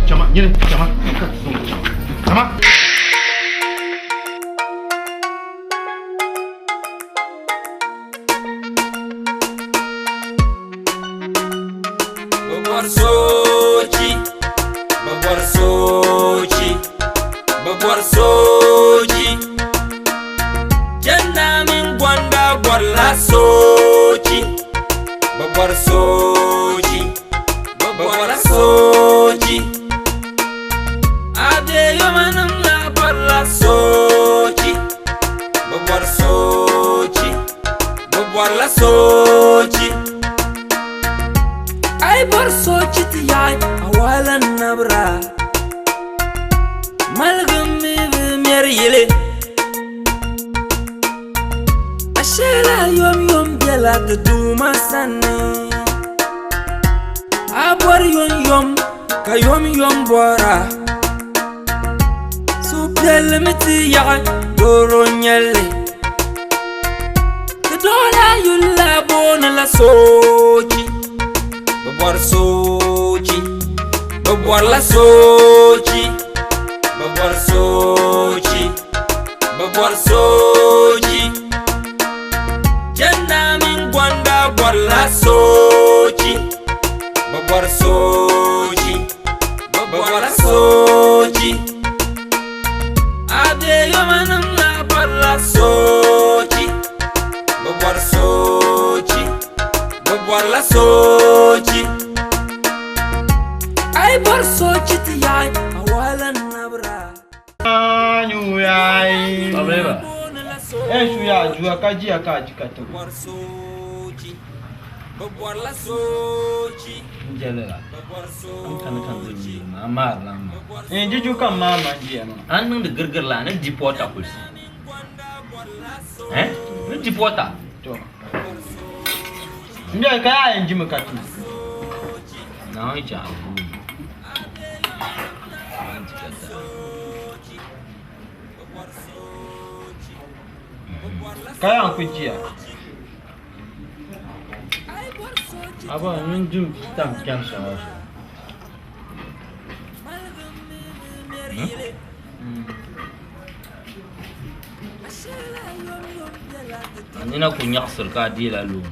Chama, nyini, chama, ka ti zaŋ chama. Chama. Bɛ bɔri soochi, bɛ bɔri soochi, bɛ bɔri soochi. Jɛnda mini gɔnda bɔrila soochi, bɛ bɔri soochi, bɛ bɔrila soochi. Abeeyomanima la bɔrila soochi, bɛ bɔri soochi, bɛ bɔrila soochi. A yi bɔri soochi ti yaɣi a wahala nabira, maligim mi bi mɛri yili. Asheela yomyom bela ti Duuma sani. A bɔri yomyom ka yomyom bɔra. Suhupiɛlli mi ti yaɣi doro n-nyɛli. Ti dɔɣila yuli la booni la soochi. Bɛ bɔri soochi, bɛ bɔrila soochi, bɛ bɔri soochi, bɛ bɔri soochi. Jɛnda mini gɔnda bɔrila soochi, bɛ bɔri soochi, bɛ bɔrila soochi. Abeeyomanima la bɔrila soochi, bɛ bɔri soochi, bɛ bɔrila soochi. A yi bɔri soochi ti yaɣi a wahala nabira. Anyu yayi. Babreba. En shu ya juya ka jiya ka ji ka tabu. Bɔri soochi, bɛ bɔrila soochi, N jɛli la. bɛ bɔri N kani ka n diri bindirigu maa, a maari la maa. En juju kan ma man jiya ma. A ni niŋdi girigiri la, a ni dipɔta kulisi. Eh? Ni dipɔta. To. Mbiya ka ya en jimi ka tu. Naawuni chɛ a guumi. An ti ka daa. Ka ya ku jiya. Aba ŋun dim tam kpɛm shɛŋa zuɣu. A nina ku nyaɣisiri ka a deela loon.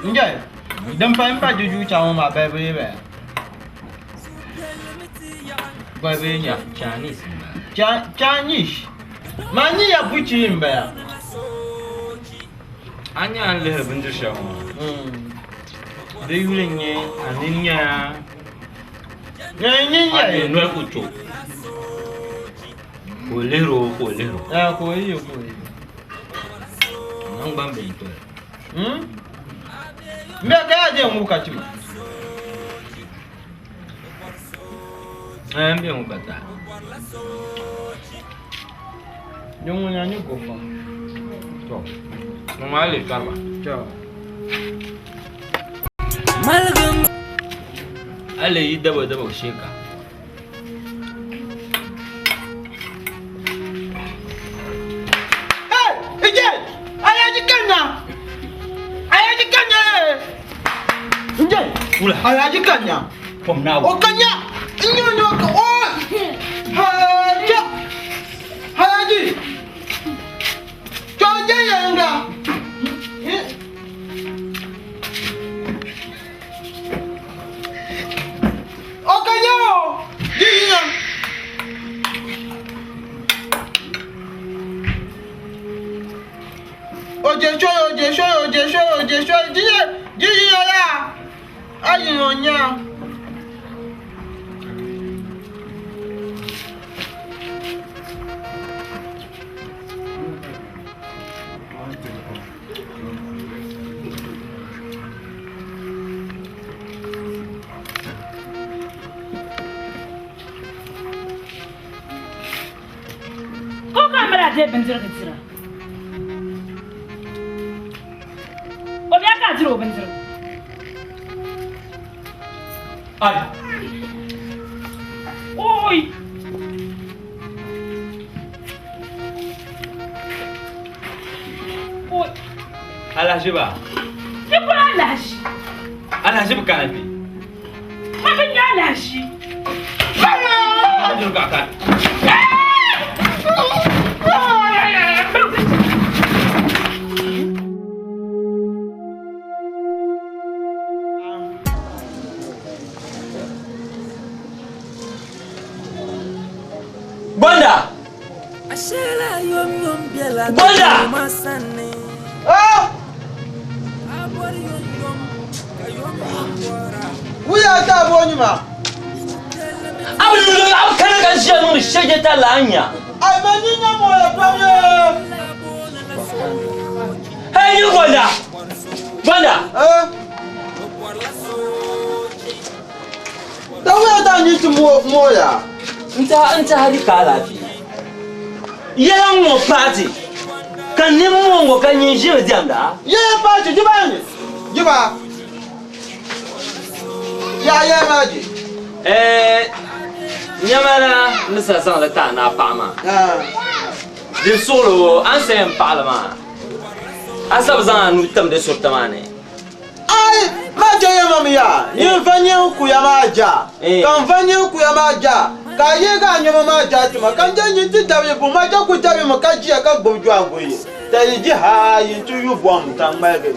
Njɛ, din pa n pa juju chaŋ maa balibu yi baya. Balibu yi nya. Chinese m-bala. Chinese. Maa ni ya buchi n baya. A nya a ni lihiri bindiri shɛli ŋɔ maa, di yuli n-nyɛ a nini nyɛla A ni noli ku to. Ka o lihiri o, ka o lihiri o. Ah, ka o yi, ka o yi. Naŋgban bihi n-toli. Mbe ka yaa je ŋubi ka ti ma. Eh, n be ŋun ka ta. Di ŋuna ni go fam. To, ŋun maa leei kariba. To. Maligim. A leei yi dabo dabo shee ka. Hey, Ije! Alaji Kanya! Alaji Kanya! Ije! Wula. Alaji Kanya! Pom na O Kanya! Nyo nyo ka o! Haja! Alaji! Choje yenga! O Kanya o! Jinya! Oje shoyo, oje shoyo, oje shoyo, oje shoyo, jinya, jinya ya! Ayi onya! Ko ka mali a deei bindirigu dira? O bia ka a diri o bindirigu? Ai. Oi! Oi! Alahaʒiba. Ti bɔri alahaʒi. Alahaʒi bi kana kpe. Ma bi nya alahaʒi. Alahaʒi ka ka. Gonda! Gonda! Ah! Wuya ta bo ni ma. Abu lulu abu kana ka ʒiya niŋdi shɛjɛ ta laa nya. Ai ma ni nya mo ya pa ye. Hey, ni Gonda! Gonda! Eh? Da wuya ta ni ti mo mo ya. N taha di ka alaafee. Yɛla ŋ-ŋɔ paati ka nimmoo ŋɔ ka nyin ʒimi diɛmda. Yɛla paati jiba ni jiba. Ya yɛla maa ji. Nyama na ni sa zaŋ li ti a ni a paɣa maa. Di suɣili o, a ni sa yɛn paɣi li maa, a sa bi zaŋ a nuu tim di suriti maa ni. Ai, ma je ya mam ya, yin fa nyin ku ya ma ja. Kan fa nyin ku ya ma ja. Ka ye ga nyama ma ja tuma, kan je nyin ti dabi bu ma ja ku dabi ma ka jiya ka gbubi jwa gu yi. Ta yi ji ha yin tu yu bom ta ŋmaligi.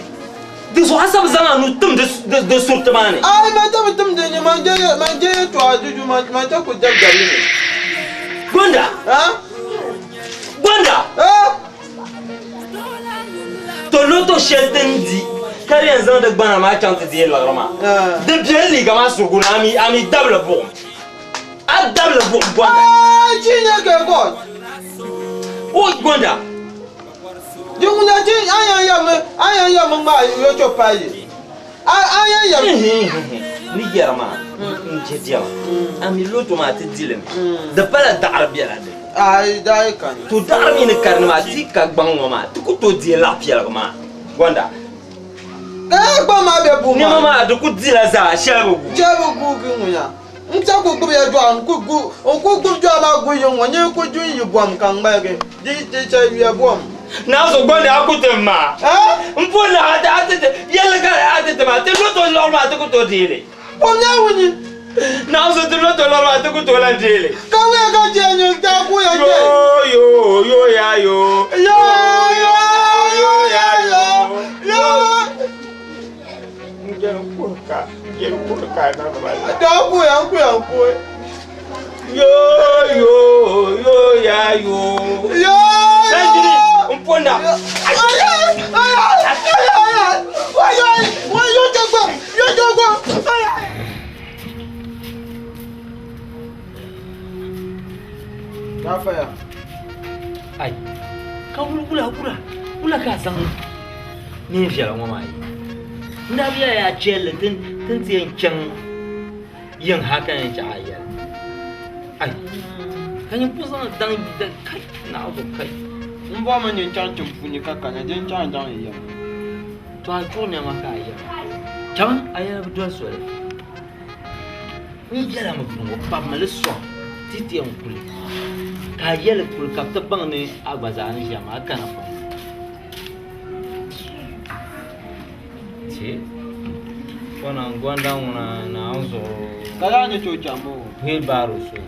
Di zuɣu a sa bi zaŋ a nuu tim di suriti maa ni. Ai, ma je bi tim di ni, ma je ma je ye to a juju ma ma je ku dabi dabi ni. Gonda! Ha? Gonda! Ha? To loto shɛli din di ka di yɛn zaŋ di gbana maa chaŋ ti deei liɣiri maa, di bela liiga maa surugu ni, a mi dabili buɣim. A dabili buɣim Gonda. Ai, chi nyɛ ke God. O Gonda. Di ŋuna chi a yɛn yɛmi, a yɛn yɛmi ŋmaa loto payi. A a yɛn yɛmi. Ni yɛri maa, n je diɛma. A mi loto maa ti di li mi. Di pala daɣiri bela di. Ai, daai kani. To daɣiri mi ni karini maa, ti ka gbaŋ ŋɔ maa, ti ku tooi deei laɣ piɛligi maa. Gonda. Ka ya gbaŋ maa be buu maa. Nɛma maa, di ku dila zaa, shɛli bi guui. Shɛli bi guugi ŋunya. N chɛ ku gbubi ya dɔɣu, n ku gu, n ku gbubi dɔɣu maa gu yiŋ ŋɔ, nyin ku du n-yi bom ka ŋmaligi di ti chɛ yuya bom. Naawuni Gonda a ku tim ma. Eh? M pun na a ti a ti ti yɛlli ka a ti ti ma, ti lo to lɔri maa ti ku tooi deei li. Pom Naawuni. Naawuni ti lo to lɔri maa ti ku tooi lan deei li. Ka wuya ka chɛ nyin ti a ku ya chɛ. Yo yo yo ya yo. Yo yo yo ya yo. Yo. N jɛli kuri ka n jɛli kuri ka na ba la. Da kuya n kuya n kuya. Yo yo yo ya yo. Yo Sanjiri yo. n pun na. Ay ay ay ay ay ay. Ay ay. Wa yo jagba. Yo jagba. Ay ay. Lafiya. Ai, ka wuli wula wula wula ka a zaŋ neen viɛla ŋɔ maa ye? N daa bi yɛli a chɛlli ti ni ti yɛn chaŋ yiŋ ha ka yɛn chaɣ a yɛli. Ai, ka nyin kul zaŋ daŋ kai Naawuni kai. M bɔrimi ni n chaŋ tiŋ puuni ka kana din chaŋ daŋ yi yɛm. To a chuɣu nɛma ka a yɛm. Cham a yɛla bi doli soli. N yɛla mi bini ŋɔ kpabimi li sɔŋ ti ti yɛn kuli ka a yɛli kuli ka bɛ ti baŋ ni a gba zaa ni ʒiya maa a kana pɔi. Ti kɔna n-gɔnda ŋuna Naawuni zuɣu. Ka daa ni tooi chaŋ moo. Wheelbarrow so.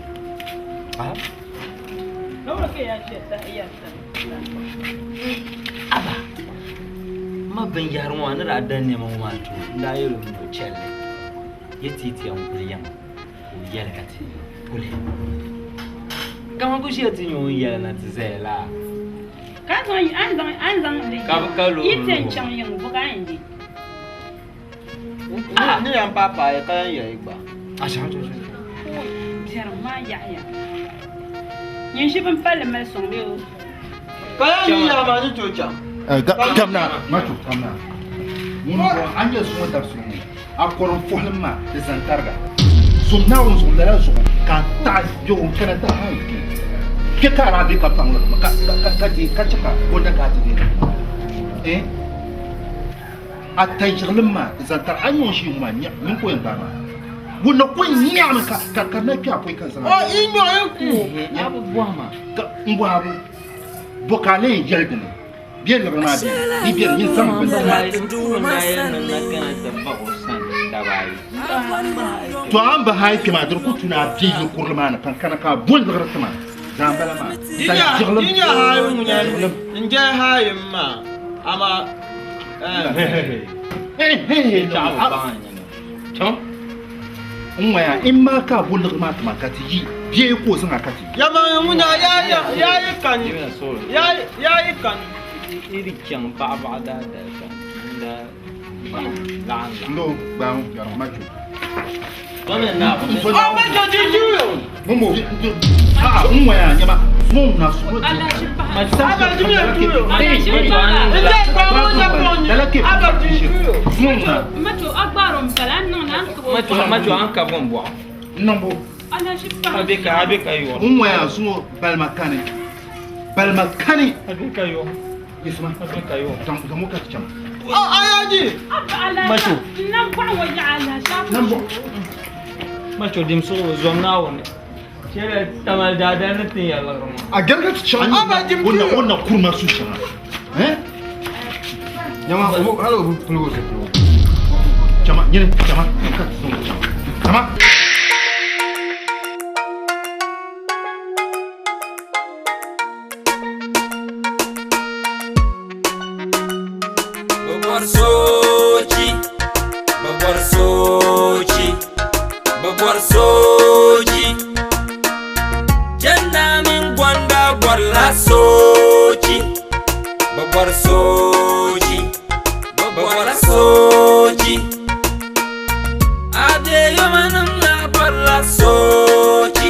Aba, ma binyɛhiri ŋɔ a ni daa da nɛma ŋɔ maa tooi n daa yɛl o ni o chɛli li yi ti ti yɛn kuli yiŋa ka o yɛli ka ti kuli. Kaman ku ʒiya ti nya o ni yɛli na ti zaya la. Ka zaŋ a ni zaŋ a ni zaŋ li Ka bɛ ka loori yi ti yɛn luɣu. chaŋ yiŋ bo ka a yɛn di? Ni yɛn paai paai ka yɛn yɛli gba. Biɛrim maa yaɣiya. Nyin ʒi bin palli mali sɔŋ bee o? Ka yɛn yi yaɣa maa ni tooi chaŋ. Kamna, Macho, kamna. Ŋun bɔŋɔ, a ni nyɛ zuŋɔ dabisili ŋɔ, a kɔrim fuhlim maa di zani tariga. Zom Naawuni zuɣu lala zuɣu ka a taɣi bɛ o kana ti hayi kpe. Kpe ka a daa be ka paŋ li ka ka ka chɛ ka o da ka a ti deei li maa. Eh? A tayiɣilim maa di zani tariga. A ni nyɛ ŋun ʒi ŋɔ maa, nyini ka o yɛn gbaai maa. Ŋun na kul nyaɣimi ka ka na kpe a pɔi ka zaŋ a. O yi nyɔɣi n ku o. A bi bɔhi ma. Ka m bɔhi a bo, bɔ ka a lee yɛli di ni? Bɛ liɣiri maa beni, di beni, nyin zaŋm bini To a ni bi haai kpe maa, di di ku tu ni a be yili kurili maa ni ka n kana ka a bo liɣiri ti ma. Zaa m-bala maa. Tayiɣilim. Di nya haai ŋuna n-je haai m maa, amaa N ŋmaya in maa ka a bo liɣiri maa ti ma ka ti yi bee ka o zaŋ a ka ti yi. Yɛlimaŋli ŋuna yaa yi kani, yaa yi kani. Yi chaŋ baɣibaɣi daadali ka n daa laɣim laɣim. Ndo gbaŋ yɛri macho. N-ŋɔya zuŋɔ balima kani balima kani zaŋ ka ti chaŋ. Macho dimsuɣu zom Naawuni. Chɛliya Tamale daadali ni tin ya liɣiri maa. A gariga ti chaŋ o na kuri ma su shɛŋa. Nyama, hali o bi pili o zipiligu. Chama, nyini, chama, ka ti zaŋ chaŋ. Chama. Bɛ bɔri soochi, bɛ bɔri soochi, bɛ bɔri soochi. Jɛnda mini gɔnda bɔrila soochi, bɛ bɔri soochi, bɛ bɔrila soochi. Adeyomanim la bɔrila soochi,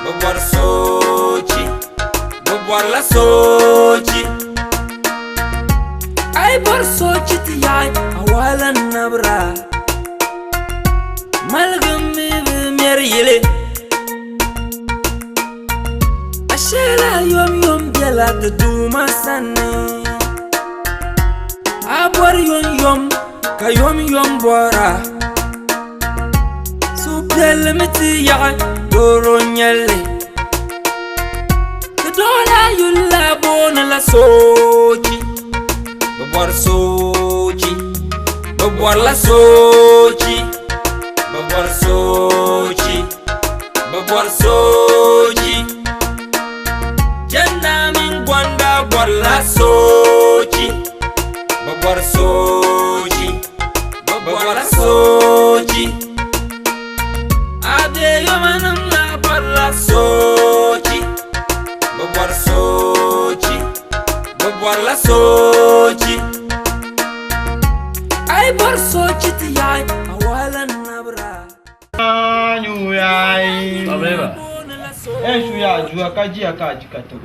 bɛ bɔri soochi, bɛ bɔrila soochi. A yi bɔri soochi ti yaɣi a wahala nabira, maligim mi bi mɛri yili. A sheela yomyom bela ti Duuma sani. A bɔri yomyom ka yomyom bɔra. Suhupiɛlli mi ti yaɣi doro n-nyɛli. Ti dɔɣila yuli la booni la soochi. Bɛ bɔri soochi, bɛ bɔrila soochi, bɛ bɔri soochi, bɛ bɔri soochi. Jɛnda mini gɔnda bɔrila soochi, bɛ bɔri soochi, bɛ bɔrila soochi. Adeyomanim la bɔrila soochi, bɛ bɔri soochi, bɛ bɔrila soochi. A yi bɔri soochi ti yaɣi a wahala nabira. Yan shu yaa juya ka jiya ka a ji ka tim.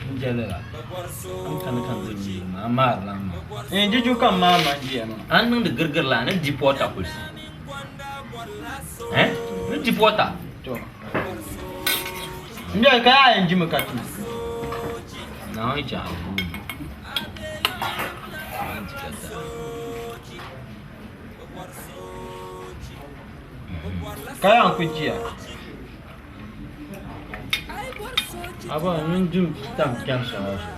N jɛli la n kani ka n di nyili maa a maari la maa. N juju ka n maa man jiya maa. A ni niŋdi girigiri la a ni di pɔta kulisi. Eh? Ni di pɔta. To. N bɛli ka yaa yɛn jimi ka tim. Naawuni chɛ a guumi. A di ka daa. Ka yaa n ku jiya. Aba n dum tam kpɛm shɛŋa zuɣu.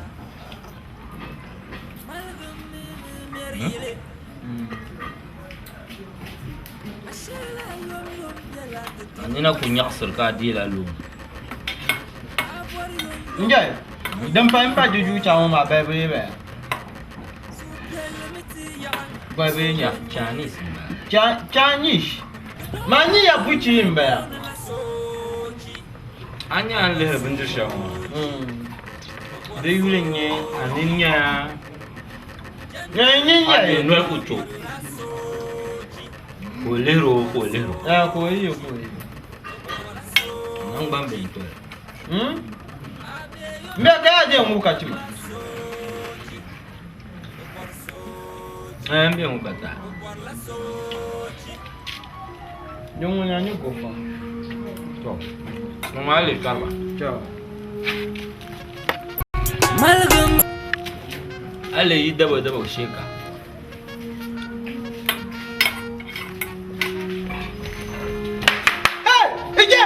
A nina ku nyaɣisiri ka a deela loon. N jɛli, din pahi m-pa juju chaŋ ŋɔ maa balibu yi bala. Balibu yi nya. Chinese m-bala. Chinese. Maa ni ya buchi m-bala. A nya a ni lihiri bindiri shɛli ŋɔ di yuli n-nyɛ a nini nya Nini a nya noli ku to ka o lihiri o ka o lihiri o Eh, ka o yi ka o yi. naŋgban bihi n-toli. M bɛ ka yaa je ŋ-ŋubi ka ti ma. Eh, m be ŋɔ ka tahi. Din ŋuna ni go fam. To, ŋɔ maa leei kariba. To. A leei yi dabo dabo shee ka. Hey, Ije!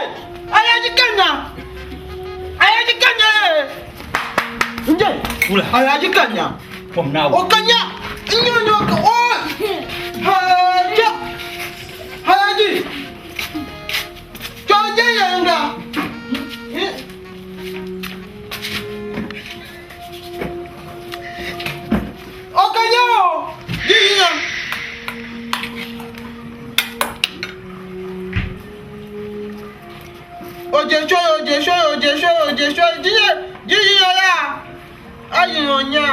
Alaji Kanya! Alaji Kanya! Ije! Wula. Alaji Kanya! Pom naa O Kanya! Nyo nyo ka o! Haja! Alaji! Choje yanga! O Kanya o! Jinya! Oje shoyo, oje shoyo, oje shoyo, oje shoyo, jinya, jinya ya! Ayi onya!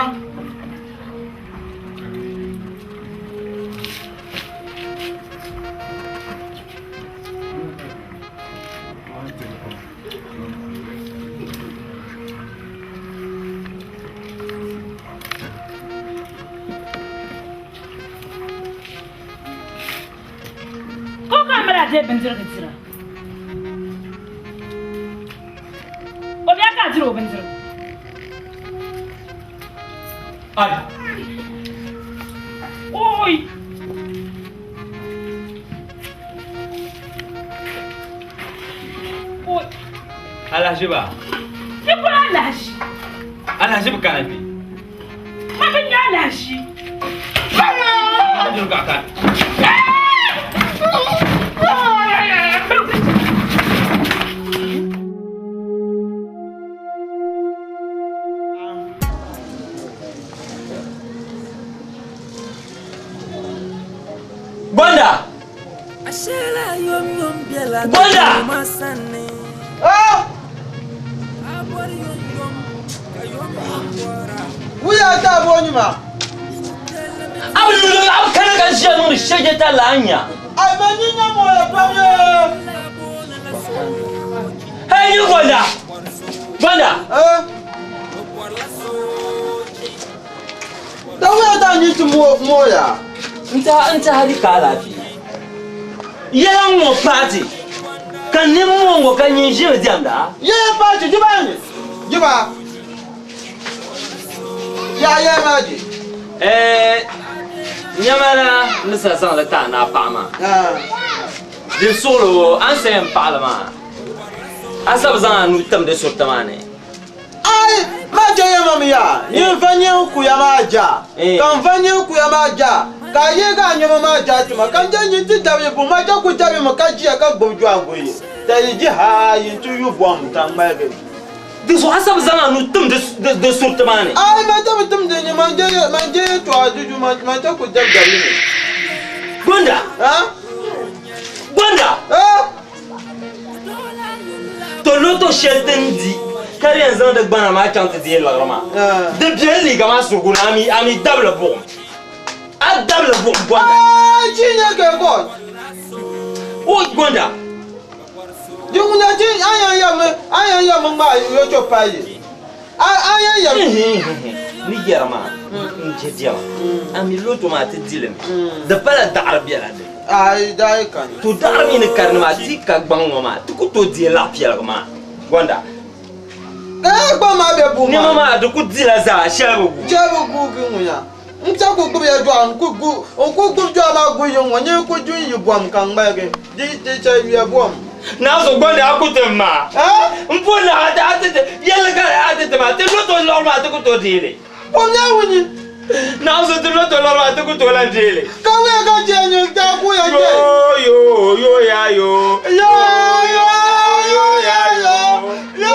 Ko ka mali a deei bindirigu dira? O bia ka a diri o bindirigu? Ai. Oi! Oi! Alahaʒiba. Ti kuli alahaʒi. Alahaʒiba kana kpe. Ma bi nya alahaʒi. Bindirigu ka a ka. Gonda! Gonda! Ah! Wuya ta bo ni ma. A bi yuli a bi kana ka ʒiya niŋdi shɛjɛ talla a nya. Ai ma ni nya mo ya pa ye. Hey, nyini Gonda! Gonda! Eh? Da wuya ta ni ti mo mo ya. N taha di ka alaafee. Yɛla ŋ-ŋɔ paati ka nimmoo ŋɔ ka nyin ʒimi diɛmda. Ye paati jiba ni. Jiba. Ya ye ma ji. Eh, nyamana ni sa zaŋli ti a ni a paɣa maa. Ah. Di suɣili o, a ni sa yɛn paɣili maa, a sa bi zaŋ a nuu tim di suriti maa ni. Ai, ma je ye ma mi ya. Yin fa nyin ku ya ma ja. Eh. Kan fa nyin ku ya ma ja. Ka ye ka nyama ma ja tuma. Kan je nyin ti dabi bu ma je ku dabi ma ka jiya ka gbubi jwa gu yi. Ta yi ji ha yin tu yu bom ta ŋmaligi. Di zuɣu a sa bi zaŋ a nuu tim di suriti maa ni. Ai, ma je bi tim di ni, ma je ye, ma je ye to a juju, ma, ma je ku dabi dabi ni. Gonda! Ha? Gonda! Ha? To loto shɛli din di ka di yɛn zaŋ di gbana maa chaŋ ti deei liɣiri maa. Ah. Di bɛni liiga maa surugu ni, a mi dabili buɣim. A dabili buɣim Gonda. Ai, chi nye ke ko. O gonda. Di ŋuna ti a yɛn yɛmi a yɛn yɛmi ŋmaai yɛtɔ payi a a yɛn yɛmi. Ni yɛri maa n je diɛma a mi loto maa ti dilimi di pala daɣari bɛla di. Ayi daai kani. To daɣari mi ni karini maa ti ka gbaŋ ŋɔ maa ti ku tooi deei laɣ piɛligi maa gonda. Ka ya gbaŋ maa bɛ buɣim maa. Nɛma maa di ku dila zaa shɛli bi guui. Shɛli bi guugi ŋunya. N ta ku gbubi ya dɔɣu n ku gu n ku gbubi dɔɣu maa gu yiŋ ŋɔ ni ku du n yi bom ka n ŋmaligi di di chɛ yuya bom. Naa so gondi a ku tim maa. N po ni a ti a ti yɛlli ka a ti tim a ti loto lɔri maa ti ku tooi deei li. Bom Naawuni. Naa so ti loto lɔri maa ti ku tooi lan deei li. Ka wuya ka chɛ nyin ta ku ya chɛ. Yo yo yo ya yo. Yo yo yo ya yo. Yo.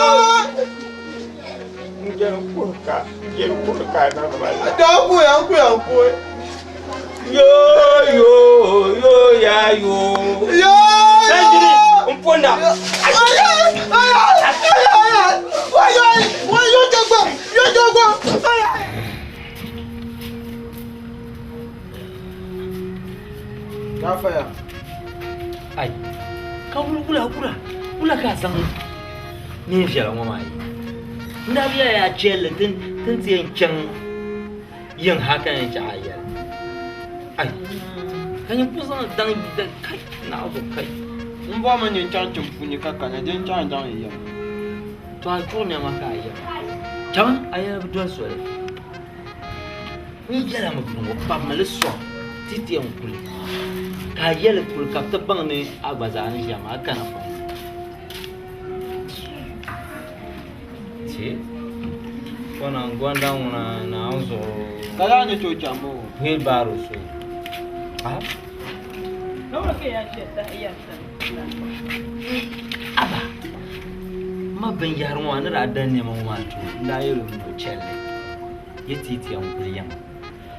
Daa kuya n kuya n kuya. Yo yo yo ya yo. Yo yo. N pona. Ai, ka wula wula wula wula ka zaŋ neen viɛla ŋɔ maa yi n daa bi yaa chɛlli tin tin ti yɛn chaŋ yiŋ ha ka yɛn chaɣ a yɛli ai ka nyin ku zaŋ daŋ kai naɣizu kai n bɔrimi ni n chaŋ tiŋ puuni ka kana din chaŋ daŋ yi yɛm to a chuɣu nɛma ka a yɛm chaŋ a yɛli bi doli soli n yɛla mi bini ŋɔ kpabimi li sɔŋ ti ti yɛn kuli ka a yɛli kuli ka bi ti baŋ ni a gba zaa ni ʒiya maa a kana pɔi Ti kona gonda ŋuna Naawuni zuɣu. Ka daa ni tooi chaŋ bɔ? Wheelbarrow so. Aba, ma binyahari ŋɔ maa ni daa da nɛma ŋɔ maa to n daa yɛl o ni o chɛli li yi ti ti yɛn kuli yiŋa ka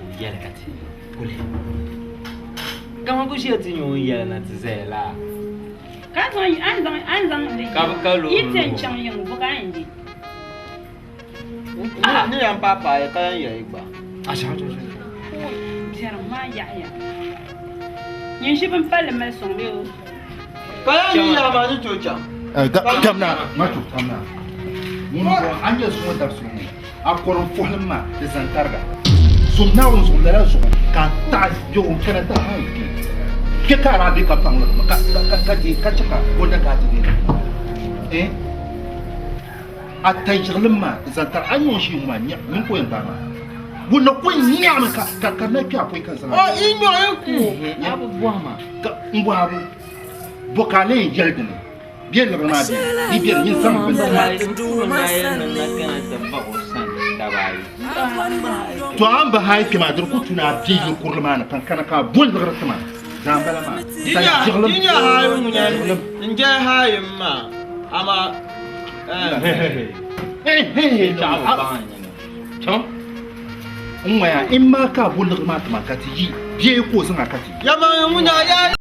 o yɛli ka ti kuli. Kaman ku ʒiya ti nya o ni yɛli na ti zaya la. Ka a zaŋ a ni zaŋ a ni zaŋ li Ka ka lo yi ti yɛn chaŋ yiŋ bo ka a yɛn di. Ni yɛn paai paai ka yɛn yɛli gba. Biɛrim maa yaɣiya. Nyin ʒi bin palli mali sɔŋ bee o. Ka yɛn yi yaɣi maa ni tooi chaŋ. Kamna, Mato, kamna. Ŋun bɔŋɔ, a nyɛ zuŋɔ dabisili ŋɔ, a kɔrim fuhili ma di zani tariga. Zom Naawuni zuɣu lala zuɣu ka a taɣi bɛ o n-kana ti haai kpe. Kpe ka a daa be ka paŋ li ka ka ka deei ka chɛ ka o da ka a ti deei li maa. Eh? A tayiɣilim maa di zani tariga. A ni ŋun ʒi ŋɔ maa, nya, nyini ka o yɛn gbaai maa. Ŋun na ko n-nyaɣimi ka ka ka na kpe a pɔi ka zaŋ a. O yi nyɔɣi n ku o. A bi bɔhi ma. Ka m bɔhi a bo, bɔ ka a lee yɛli dini? Bɛ liɣiri maa bɛ di bɛ ni zaŋ bini To a ni bi haai kpɛ maa di ku tu ni a bɛ yili kurili maa ni ka n kana ka a bo liɣiri ti ma zaa n bala maa. Di nya haai ŋuna n jɛ haai m maa amaa N ŋmaya in maa ka a bo liɣiri maa ti ma ka ti yi bee ka o zaŋ a ka ti yi. Yɛlimaŋli ŋuna yaa.